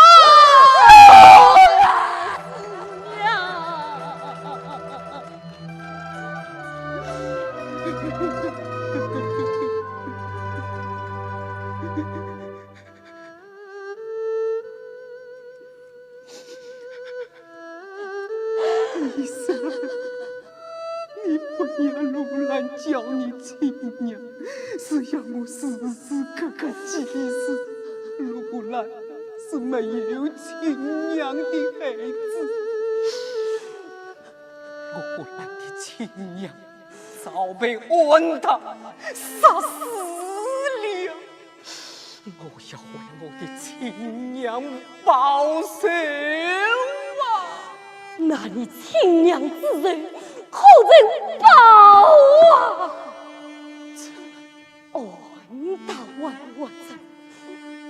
跟我时时刻刻记住，罗兰是没有亲娘的孩子。罗兰的亲娘早被安达杀死了。我要为我的亲娘报仇啊！那你亲娘之仇，可曾报啊？安达还活着，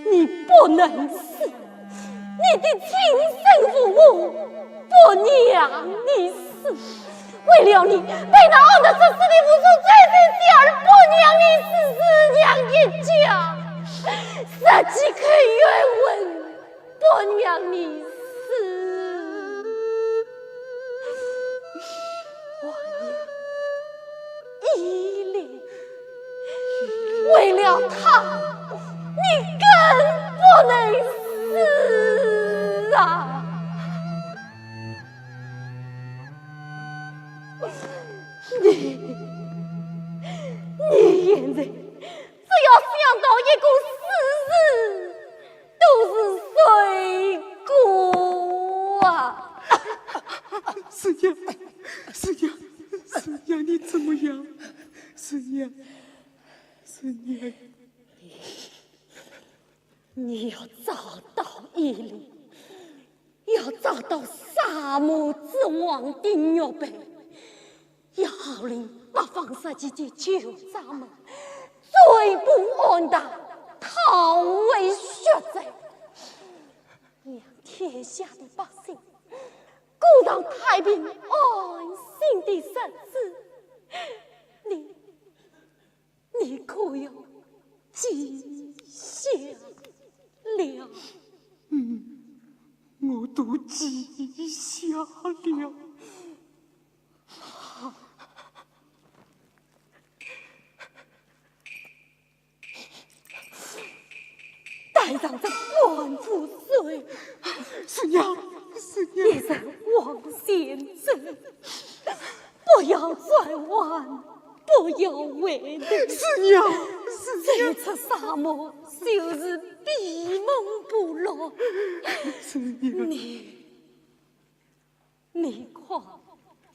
你不能死，你的亲生父母不让你死。 为了你，被那安达杀死的无数罪人，小儿不让你死，只让你讲十几口冤魂，不让你死。我也依恋，为了他，你更不能死啊！ 你，你现在只要想到一个死字，都是罪过啊！师娘，师娘，师娘，你怎么样？师娘，师娘。 你要找到伊琳，要找到沙漠之王的玉佩，要号令八方十七界九掌门，追捕安达，讨回血债，让天下的百姓过上太平安心的日子。你 你可要记下了？嗯，我都记下了。好。带上这官府水，师娘，师娘。一人往前走，不要转弯。 不要回头。师娘，师娘。这一出沙漠就是闭门不落。师娘。你，你快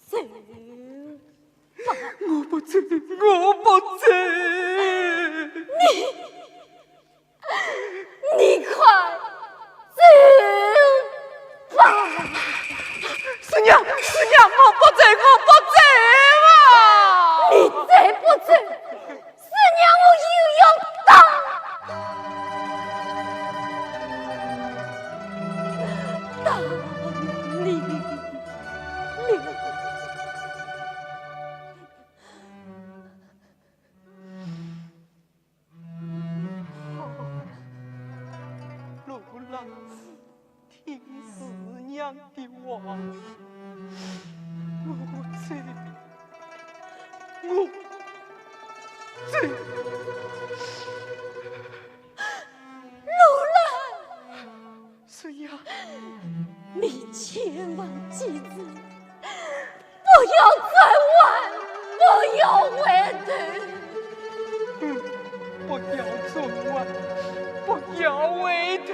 走吧。我不走，我不走。你， 你快走吧。师娘，师娘，我不走，我不走啊！你再不走，师娘我又要打，打你了。 好，罗兰，听师娘的话，我走，我走。罗兰！ 师娘，你千万记住，不要转弯，不要回头。嗯，不要转弯，不要回头。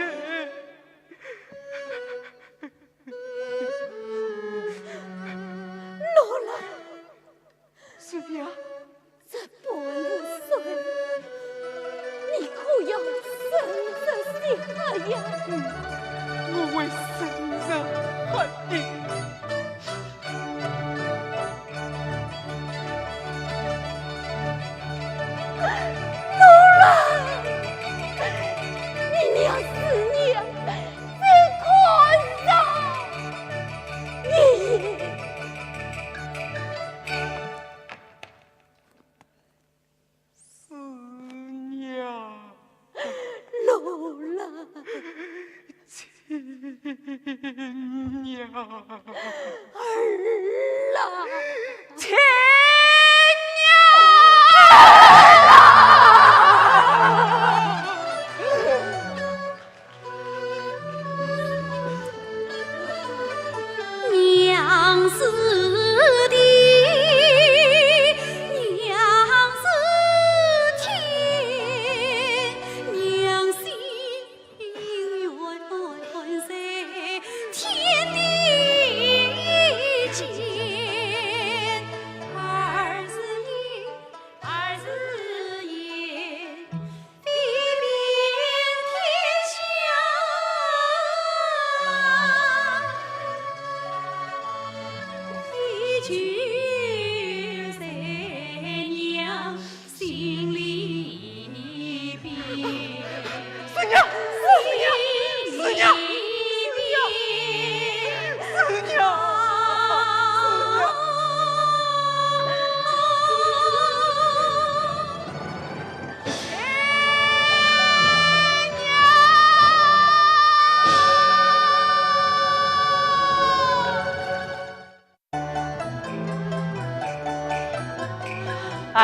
罗兰， 师娘。这半日水，你可要生着些喝呀？嗯，我会生着喝的。罗兰，你娘思念再看上一眼。 思念。罗兰。亲娘。儿啊。亲娘。儿啊。 娘是地，娘是天。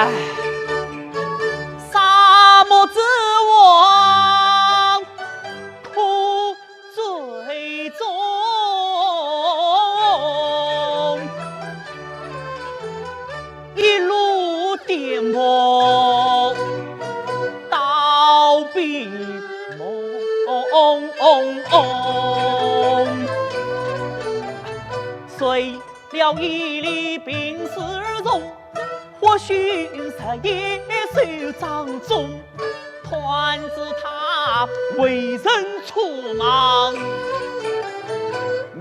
唉，沙漠之王苦最终，一路颠簸到闭目。谁料伊犁病势而终， 或许是一首掌中，断指他为人处忙，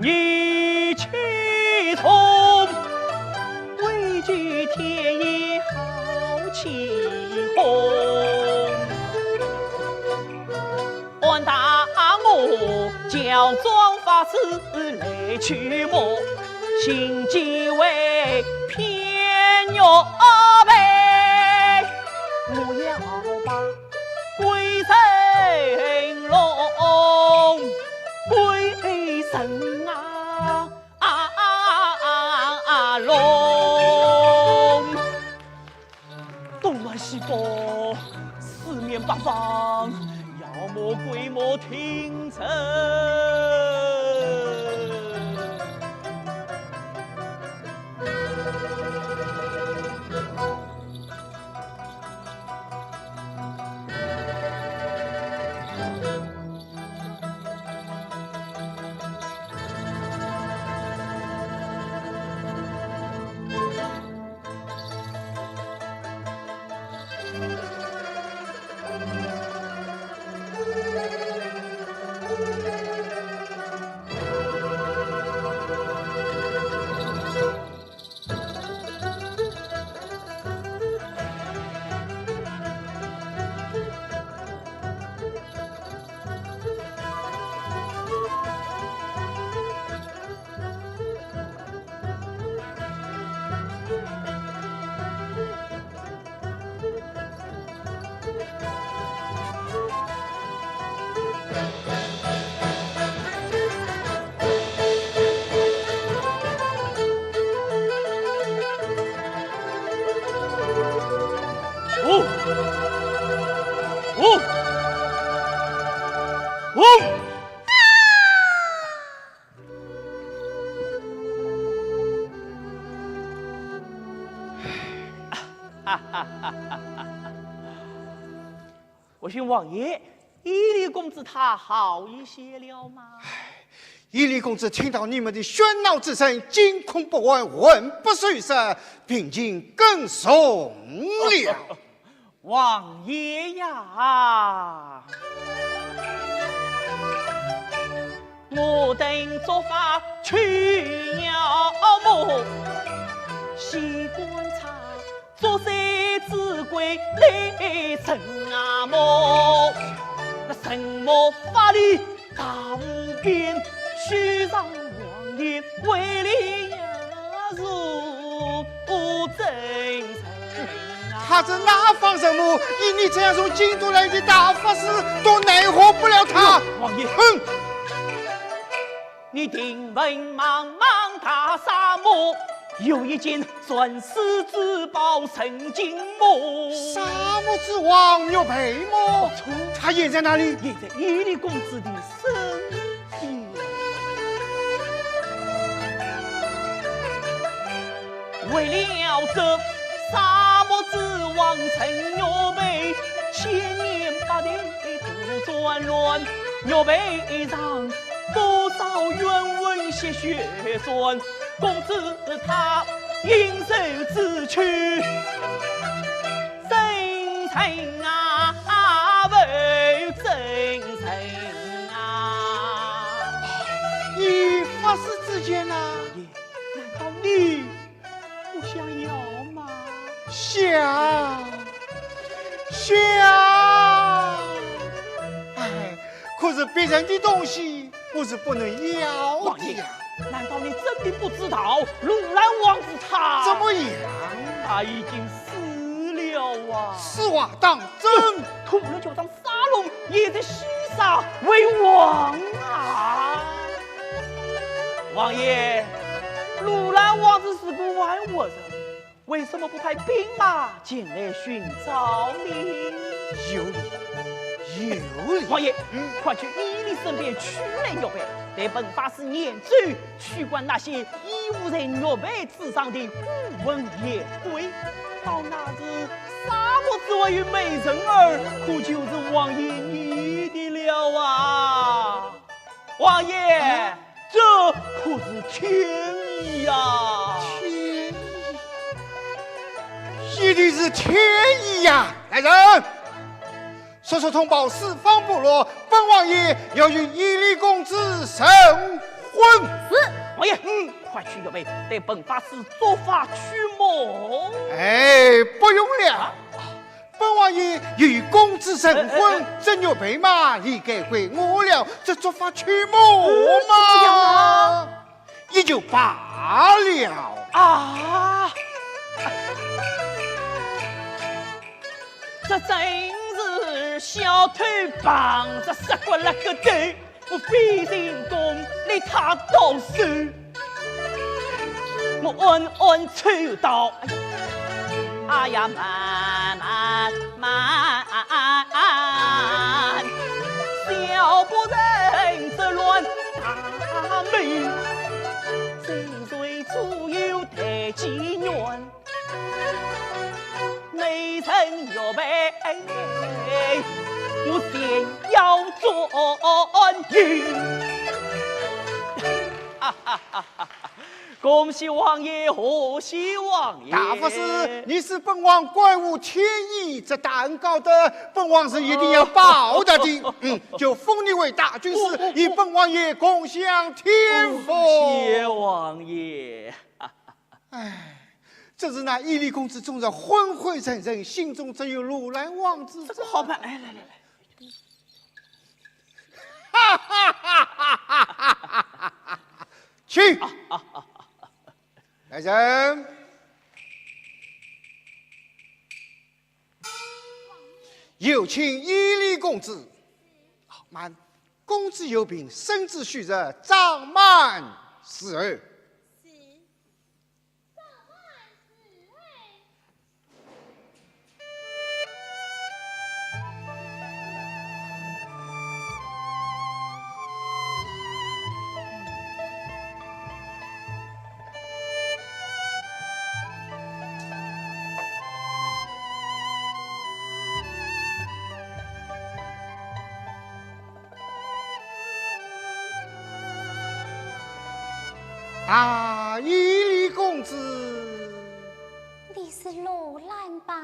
意气重，畏惧天意好起哄。 安搭我乔装法师来驱魔，心机为偏玉佩，我要把鬼神弄，鬼神啊，啊，啊，啊，啊，弄。 东南西北，四面八方，妖魔鬼魔听着。哦，哦，哦。 我说王爷，伊犁公子他好一些了吗？伊犁公子听到你们的喧闹之声，惊恐不安，魂不守舍，病情更重了。 王爷呀，我等做法去妖魔，西观察，做贼之鬼来神啊魔，那神魔法力 大无边，须让王爷为力压住真神啊。他这哪放什么？以你这样从京都来的大法师，都奈何不了他。王爷，哼！你听闻茫茫大沙漠，有一件传世之宝神金木。沙漠之王玉佩木？不错。他现在哪里？现在伊犁公子的 为了这沙漠之王陈玉佩，千年八代都战乱，玉佩上多少冤魂血血战，公子他应受之去。 真神啊，不真神啊。以法师之见呐？难道你不想要吗？想，想。哎，可是别人的东西， 我是不能要的呀。王爷，难道你真的不知道鲁兰王子他……怎么样？他已经死了啊！此话当真？骷髅教长沙龙也在西沙为王啊！王爷，鲁兰王子是个玩物人，为什么不派兵马前来寻找呢？有理，有理。王爷，嗯。快去伊犁身边取来玉佩，待本法师验证，取关那些依附在玉佩之上的孤魂野鬼。到那时，沙漠之外有美人儿，可就是王爷你的了啊！王爷，啊？这可是天意呀！天意？一定是天意呀！来人，速速通报四方部落，本王爷要与伊犁公子成婚。是。王爷，嗯。快去玉佩，待本法师作法驱魔。哎，不用了。啊？本王爷与公子成婚，哎，哎，哎。这玉佩嘛，理该归我了，这作法驱魔嘛，呃，怎么样啊？也就罢了。啊！这真是小偷碰着石骨那个头，我非成功立他倒手。我暗暗抽道，哎呀，慢慢慢，小不忍则乱大谋，谁谁左右太机缘。 美人玉佩，我先要转运。恭喜王爷，贺喜王爷！大法师，你是本王怪物天意，这大恩高德，本王是一定要报答的。嗯，就封你为大军师，哦，哦，哦。与本王爷共享天福。哦，谢王爷。 唉，只是那伊犁公子终日昏昏沉沉，心中只有罗兰王子。这个好办，哎，来，来，来。哈哈哈哈哈哈！请。来人，有请伊犁公子。慢，公子有病，圣旨虚实，掌慢伺候。 啊，伊犁公子。你是罗兰吧？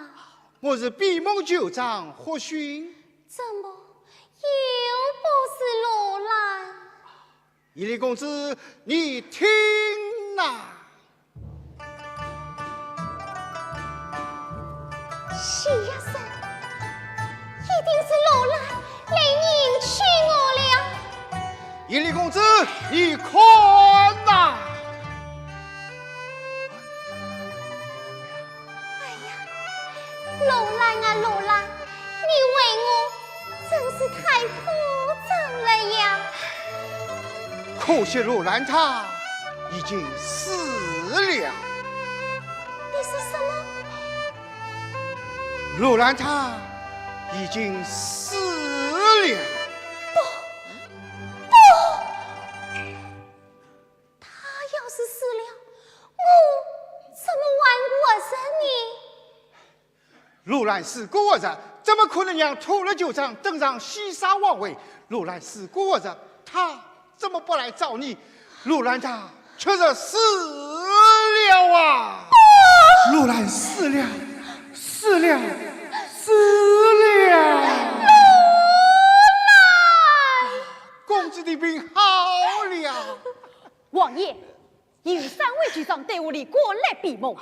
我是闭梦九丈霍讯。怎么又不是罗兰？伊犁公子，你听呐。 是呀，是，一定是罗兰来迎娶我了。伊犁公子，你看呐！哎呀，罗兰啊，罗兰，你为我 真是太铺张了呀。可惜罗兰他已经死了。你说什么？罗兰他已经死了。不，不！他要是死了，我怎么还活着呢？ 罗兰是孤儿，怎么可能让土勒九丈登上西沙王位？罗兰是孤儿，他怎么不来找你？罗兰他却是死了啊！罗兰死了，死了，死了！公子的病好了。王爷， 有三位局长对屋里过来闭梦。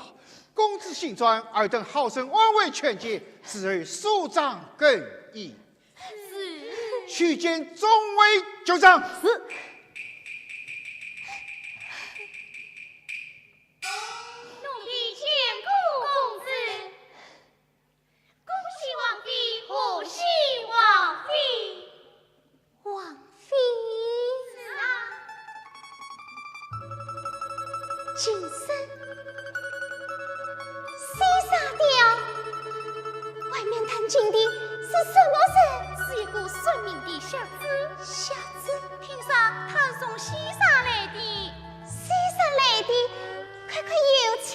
公子醒转，尔等好生安慰劝解，伺候署长更衣。是。去见众位局长。是。奴婢见过公子。 恭喜王妃，贺喜王妃。王妃？是啊。今生弹琴的是什么人？是一个算命的小子。小子？听说他是从西山来的。西山来的？快快有请。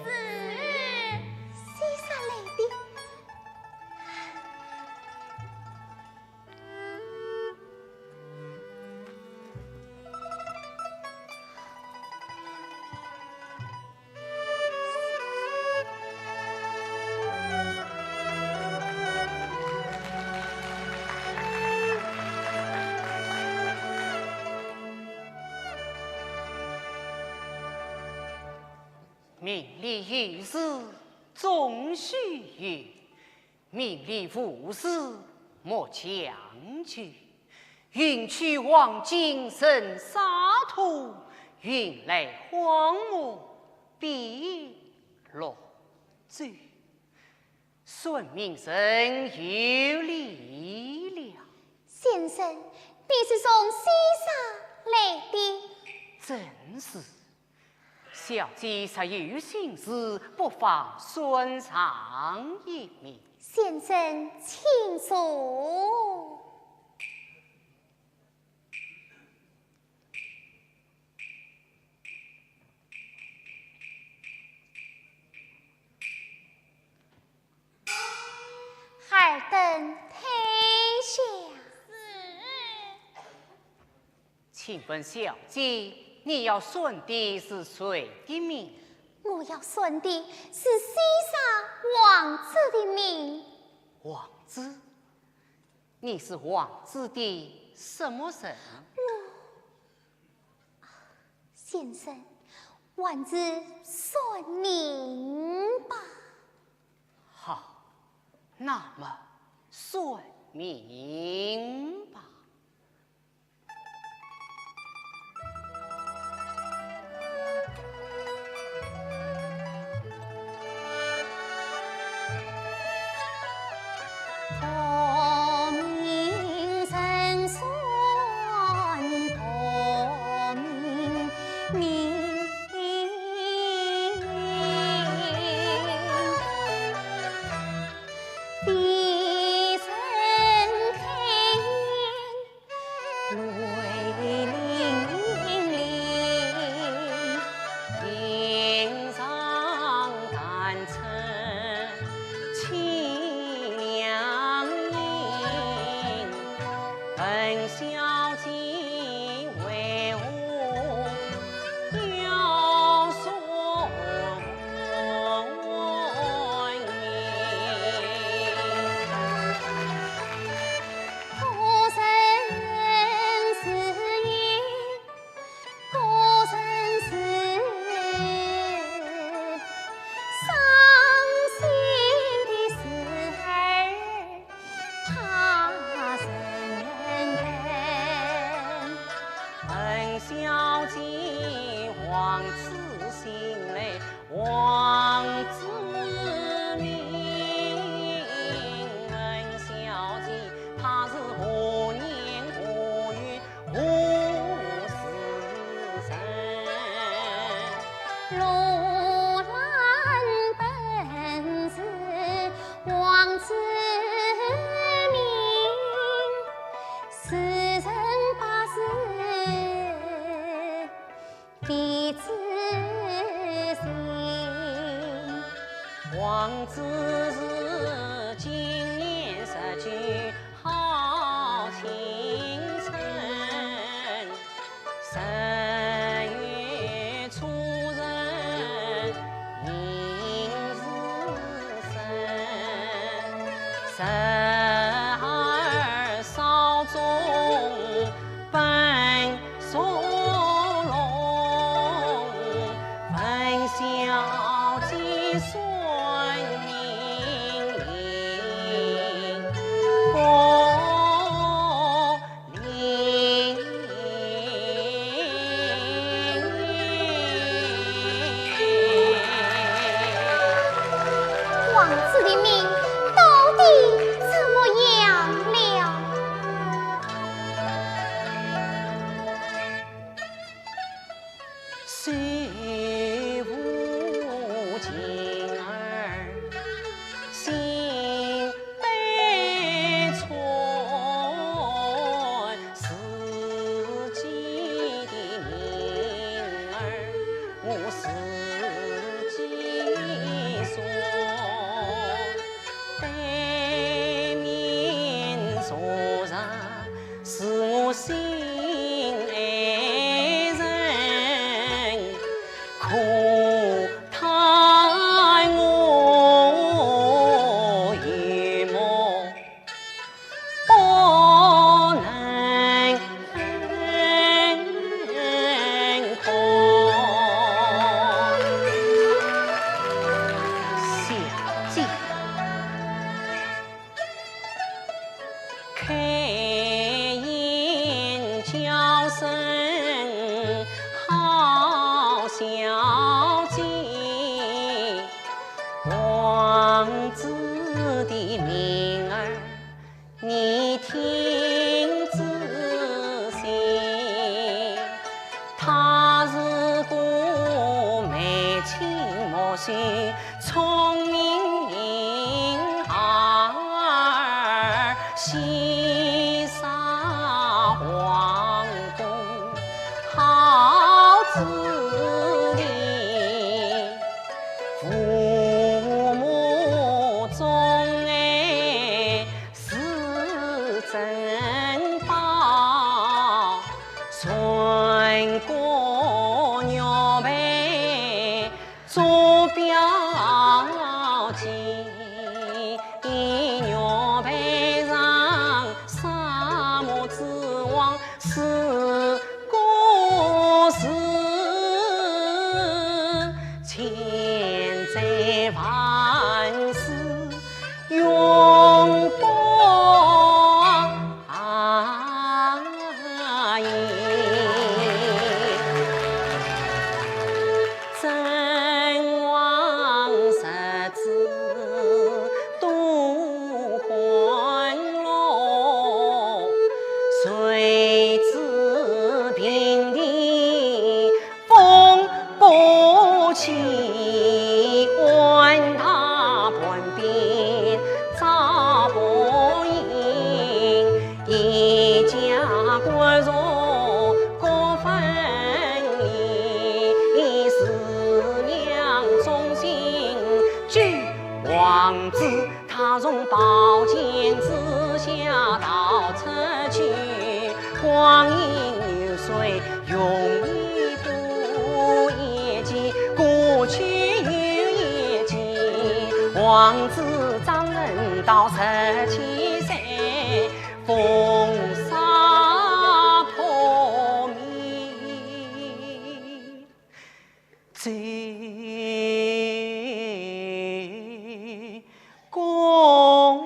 是。西山来的。 命里有时终须有，命里无时莫强求。运去黄金任沙土，运来荒漠变绿洲。 算命人有理了。先生，你是从西山来的？正是。小姐若有心事，不妨算上一命。先生，请坐。 尔等退下。是。请问小姐，你要算的是谁的命？我要算的是西山王子的命。王子？你是王子的什么人？我 先生，还是算命吧。好，那么算命吧。王子的命到底怎么样了？真好小姐，王子的名儿你听仔细，她是个眉清目秀，聪明灵儿，喜 上皇宫好子弟，父母钟爱是珍宝，传国玉佩 做表姐，玉佩上纱幕之王是个是千载万世永不 啊，也。真王十子多欢乐，谁知平地 风不起，管他半边咋不应，一家骨肉各分离，四两忠心救王子。 他从宝剑之下逃出去，光阴流水容易不厌记，过去有一计，王子张人到十七岁，风沙扑面。 在宫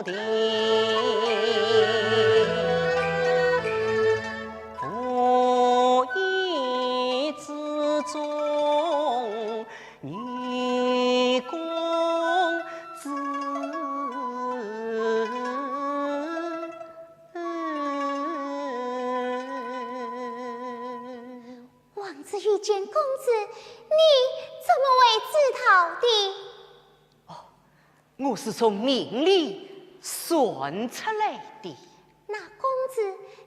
廷，无意之中，女公子。 王子遇见公子，你怎么会知道的？哦，我是从名里算出来的。那公子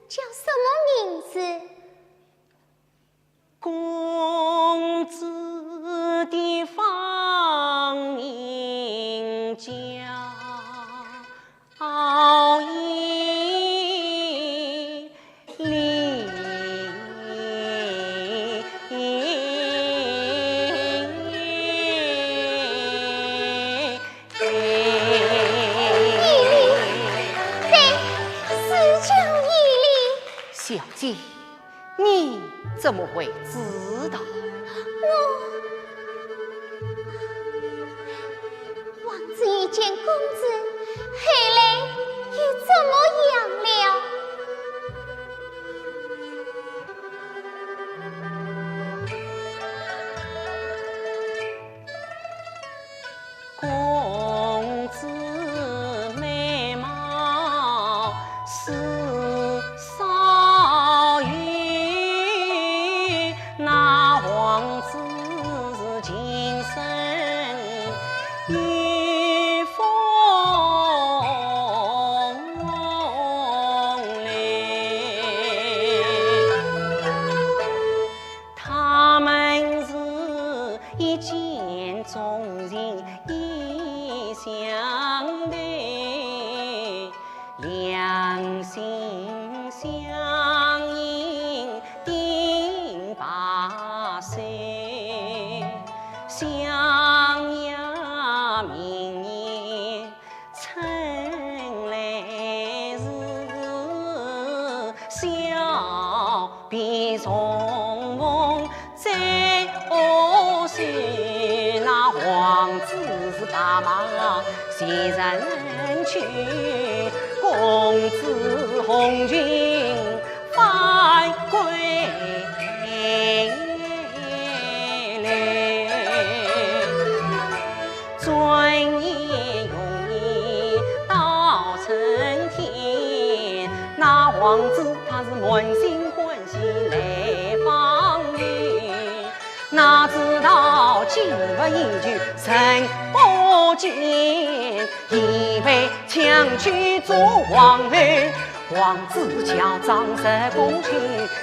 叫什么名字？公子的芳名叫 对，是叫伊犁。小姐， 你怎么会知道？我，王子遇见公子，后来又怎么样了？ 公子美貌似少有，那王子情深有风流。 他们是一见钟情意相投，两心相印定白首，相邀明年 春来时，小婢重逢在何处？那王子是白马前人去，公子红裙王子他是满心欢喜来访游，哪知道今日依旧人不见，已被抢去做皇后。王子乔装入宫去，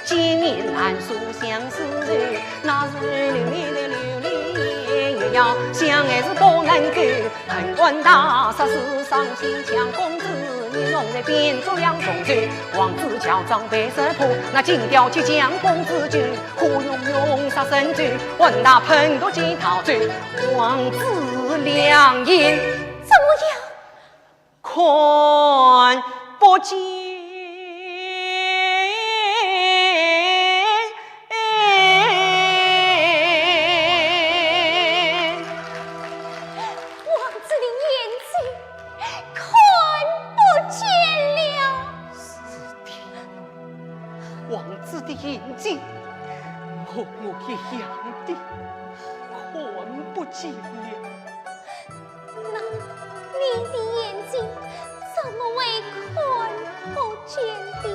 见面难诉相思愁。那时流泪的流泪，也要想还是不能够。 恨官大杀四方，抢公子，你弄得变做两重罪。王子乔装被识破，那金雕去抢公子酒，火熊熊杀神州，万大喷毒几逃走。王子两眼怎么样？看不见。王子的眼睛 看不见了。是的，王子的眼睛和我一样的看不见了。那你的眼睛怎么会看不见的？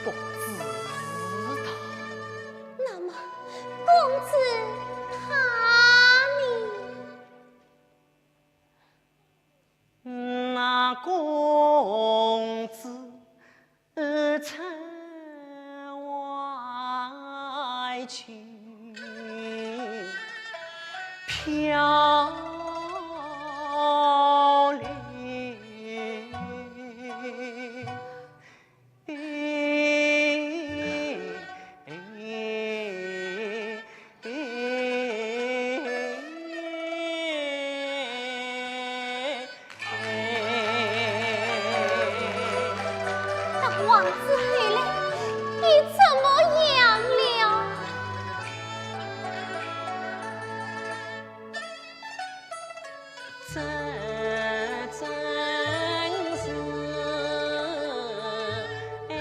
我不知道。那么，公子他呢？ 那公子出外去漂流。 那王子后来又怎么样了？ 这真是爱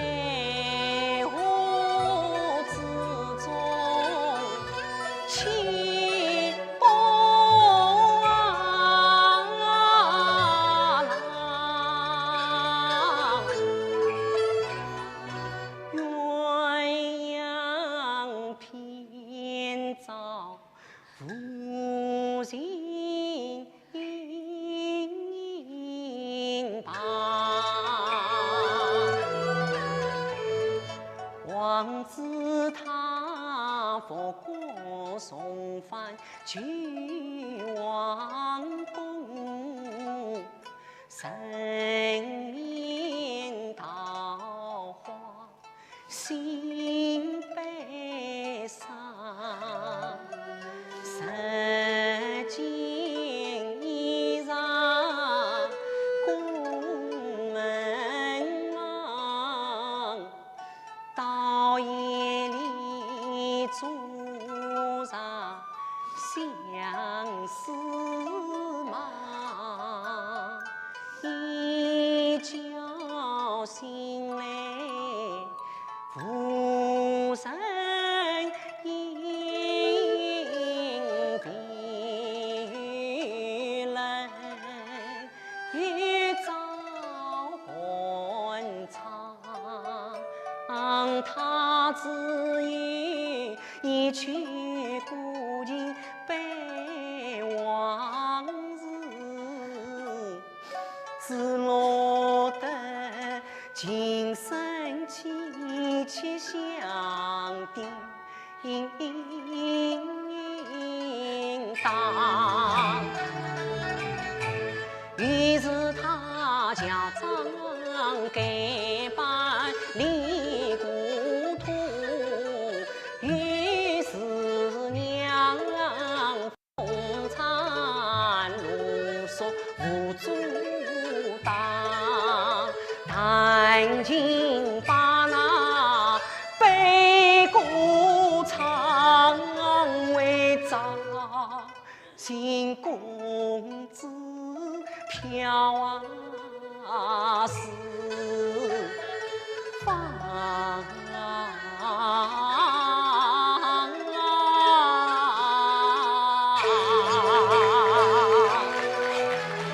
河之中起波浪，鸳鸯天造 无情旁。王子他复过重返旧王宫，人面桃花 心悲伤，拾尽衣裳宫门望，到夜里坐上相思梦。 一觉醒来无人应，别有人欲照寒窗。他自幼一曲古琴悲往事。 只落得琴声凄凄响叮当。于是他乔装改扮离故土，与四娘 风餐露宿无处当，弹琴把那悲歌唱回朝。新公子 飘啊四方。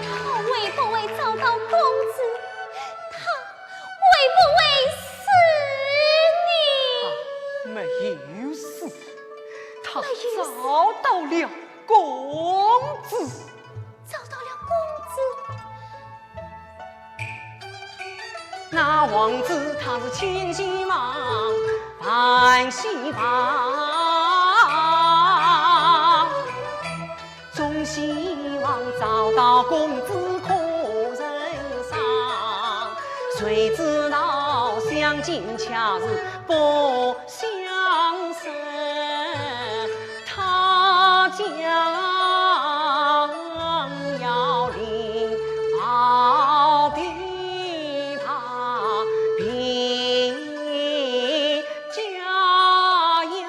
他会不会找到公子？他没有事。找到了公子。找到了公子。那王子他是千希望，万希望，总希望找到公子可人赏，谁知道相见却是不 相识，他将要领，好比他比家呀。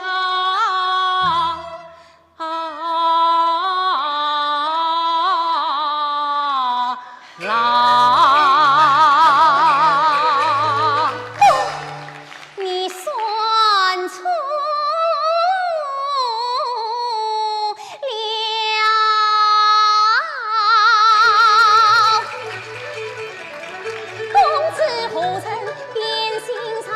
啊，啦。你算错了。公子何人变心肠？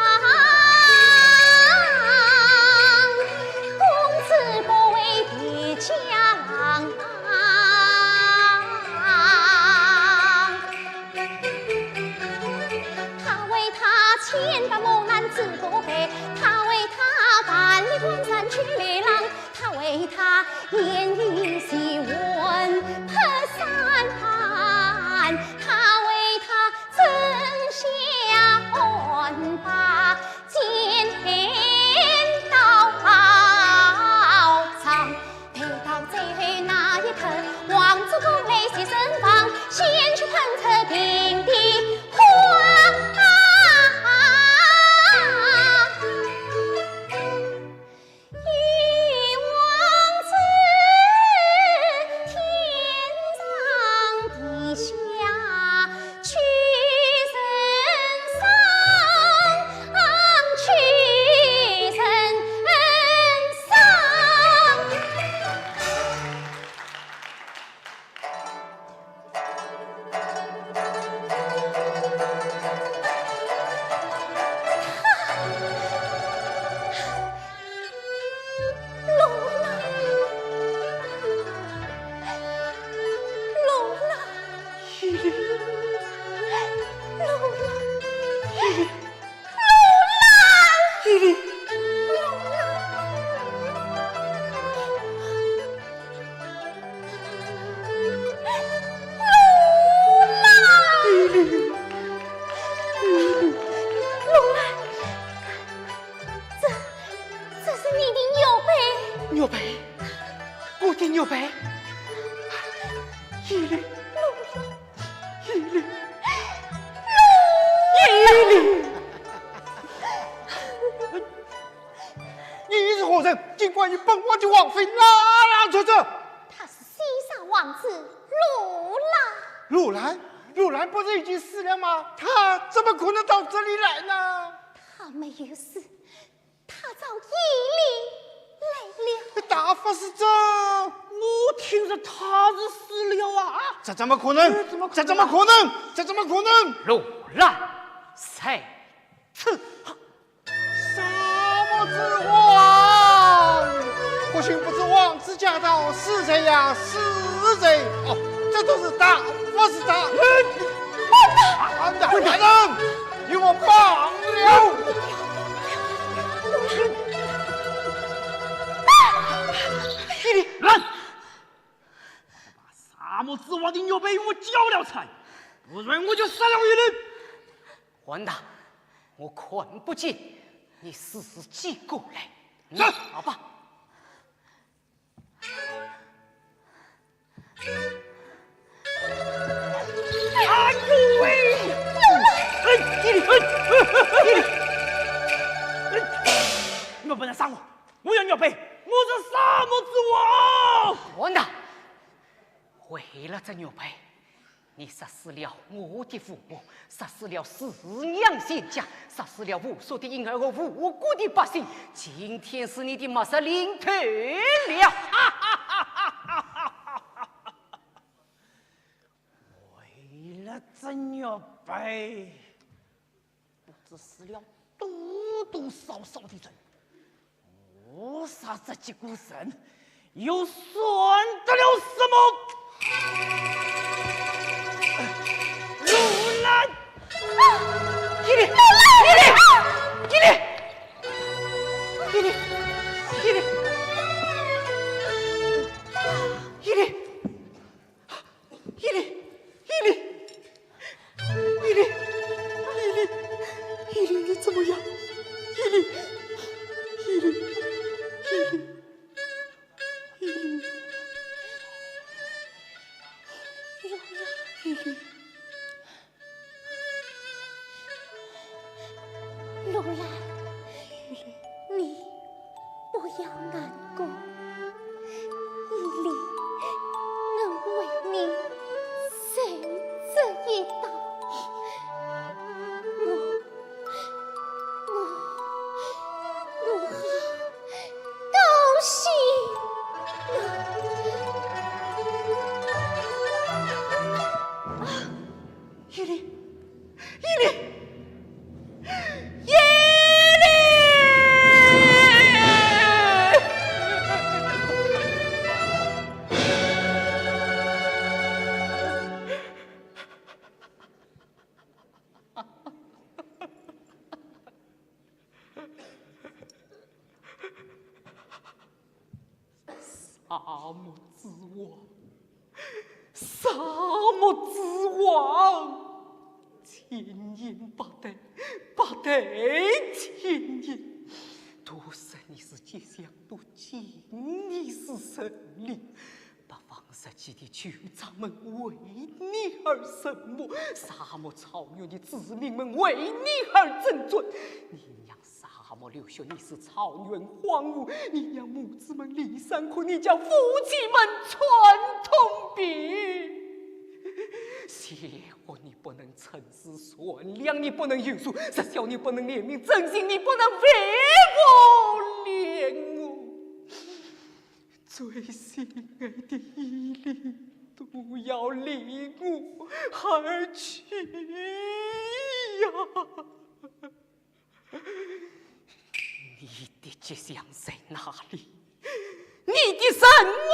公子不为别家郎。 他为她千百磨难志不配，他为她万里关山去流浪，他为她眼影细纹拍山盘，他为她针下按把 剪刀上。待到最后那一刻，王子过来现身房，鲜血喷出平地花。 一望子天上地下去人生，去人生。 这，这是你的玉杯。玉杯？我的玉杯？玉林，玉林，玉林！你是何人？竟敢与本王的王妃拉拉扯扯！他是西夏王子陆兰。陆兰？陆兰不是已经死了吗？他怎么可能到这里来呢？他没有死，他找义林来了。大法师这……我听说他是死了啊！这怎么可能？这怎么可能？这怎么可能？这怎么可能？陆兰在此。 沙漠之王，不幸不知王子驾到，死罪呀，死罪！哦，这都是大法师大人！混蛋！混蛋！混蛋！与我绑了！玉林！兰！把沙漠之王的玉杯与我交了出来，不然我就杀了玉林！ 混蛋，我看不见，你自己过来拿吧。哎呦喂！哎，玉林，哎，玉林，哎，你们不能杀我，我要玉杯，我是沙漠之王。混蛋，为了这玉杯， 你杀死了我的父母，杀死了四娘全家，杀死了无数的婴儿和无辜的百姓，今天是你的末日临头了！为了这玉杯， 不知死了多多少少的人。我杀这几个人，又算得了什么？罗兰！伊犁，伊犁，伊犁，伊犁，伊犁，伊犁，伊犁，伊犁，伊犁。 伊犁，伊犁，伊犁，你怎么样？伊犁，伊犁，伊犁，伊犁，伊犁。罗兰，你 不要难过，伊犁，我为你受这一打，我，我，我好高兴啊！啊，伊犁，伊犁， 伊犁！沙漠之王，沙漠之王，千年八代，八代千年，都说你是吉祥，都敬你是神灵。八方十界的酋长们为你而神服，沙漠草原的子民们为你而争尊。你让 沙漠流血，你使草原荒芜，你让母子们离山哭，你叫夫妻们串通病。邪恶你不能称是善良，你不能饶恕，慈孝你不能怜悯，真心你不能为我怜我。最心爱的伊犁，都要离我而去呀！ 你的吉祥在哪里？你的神话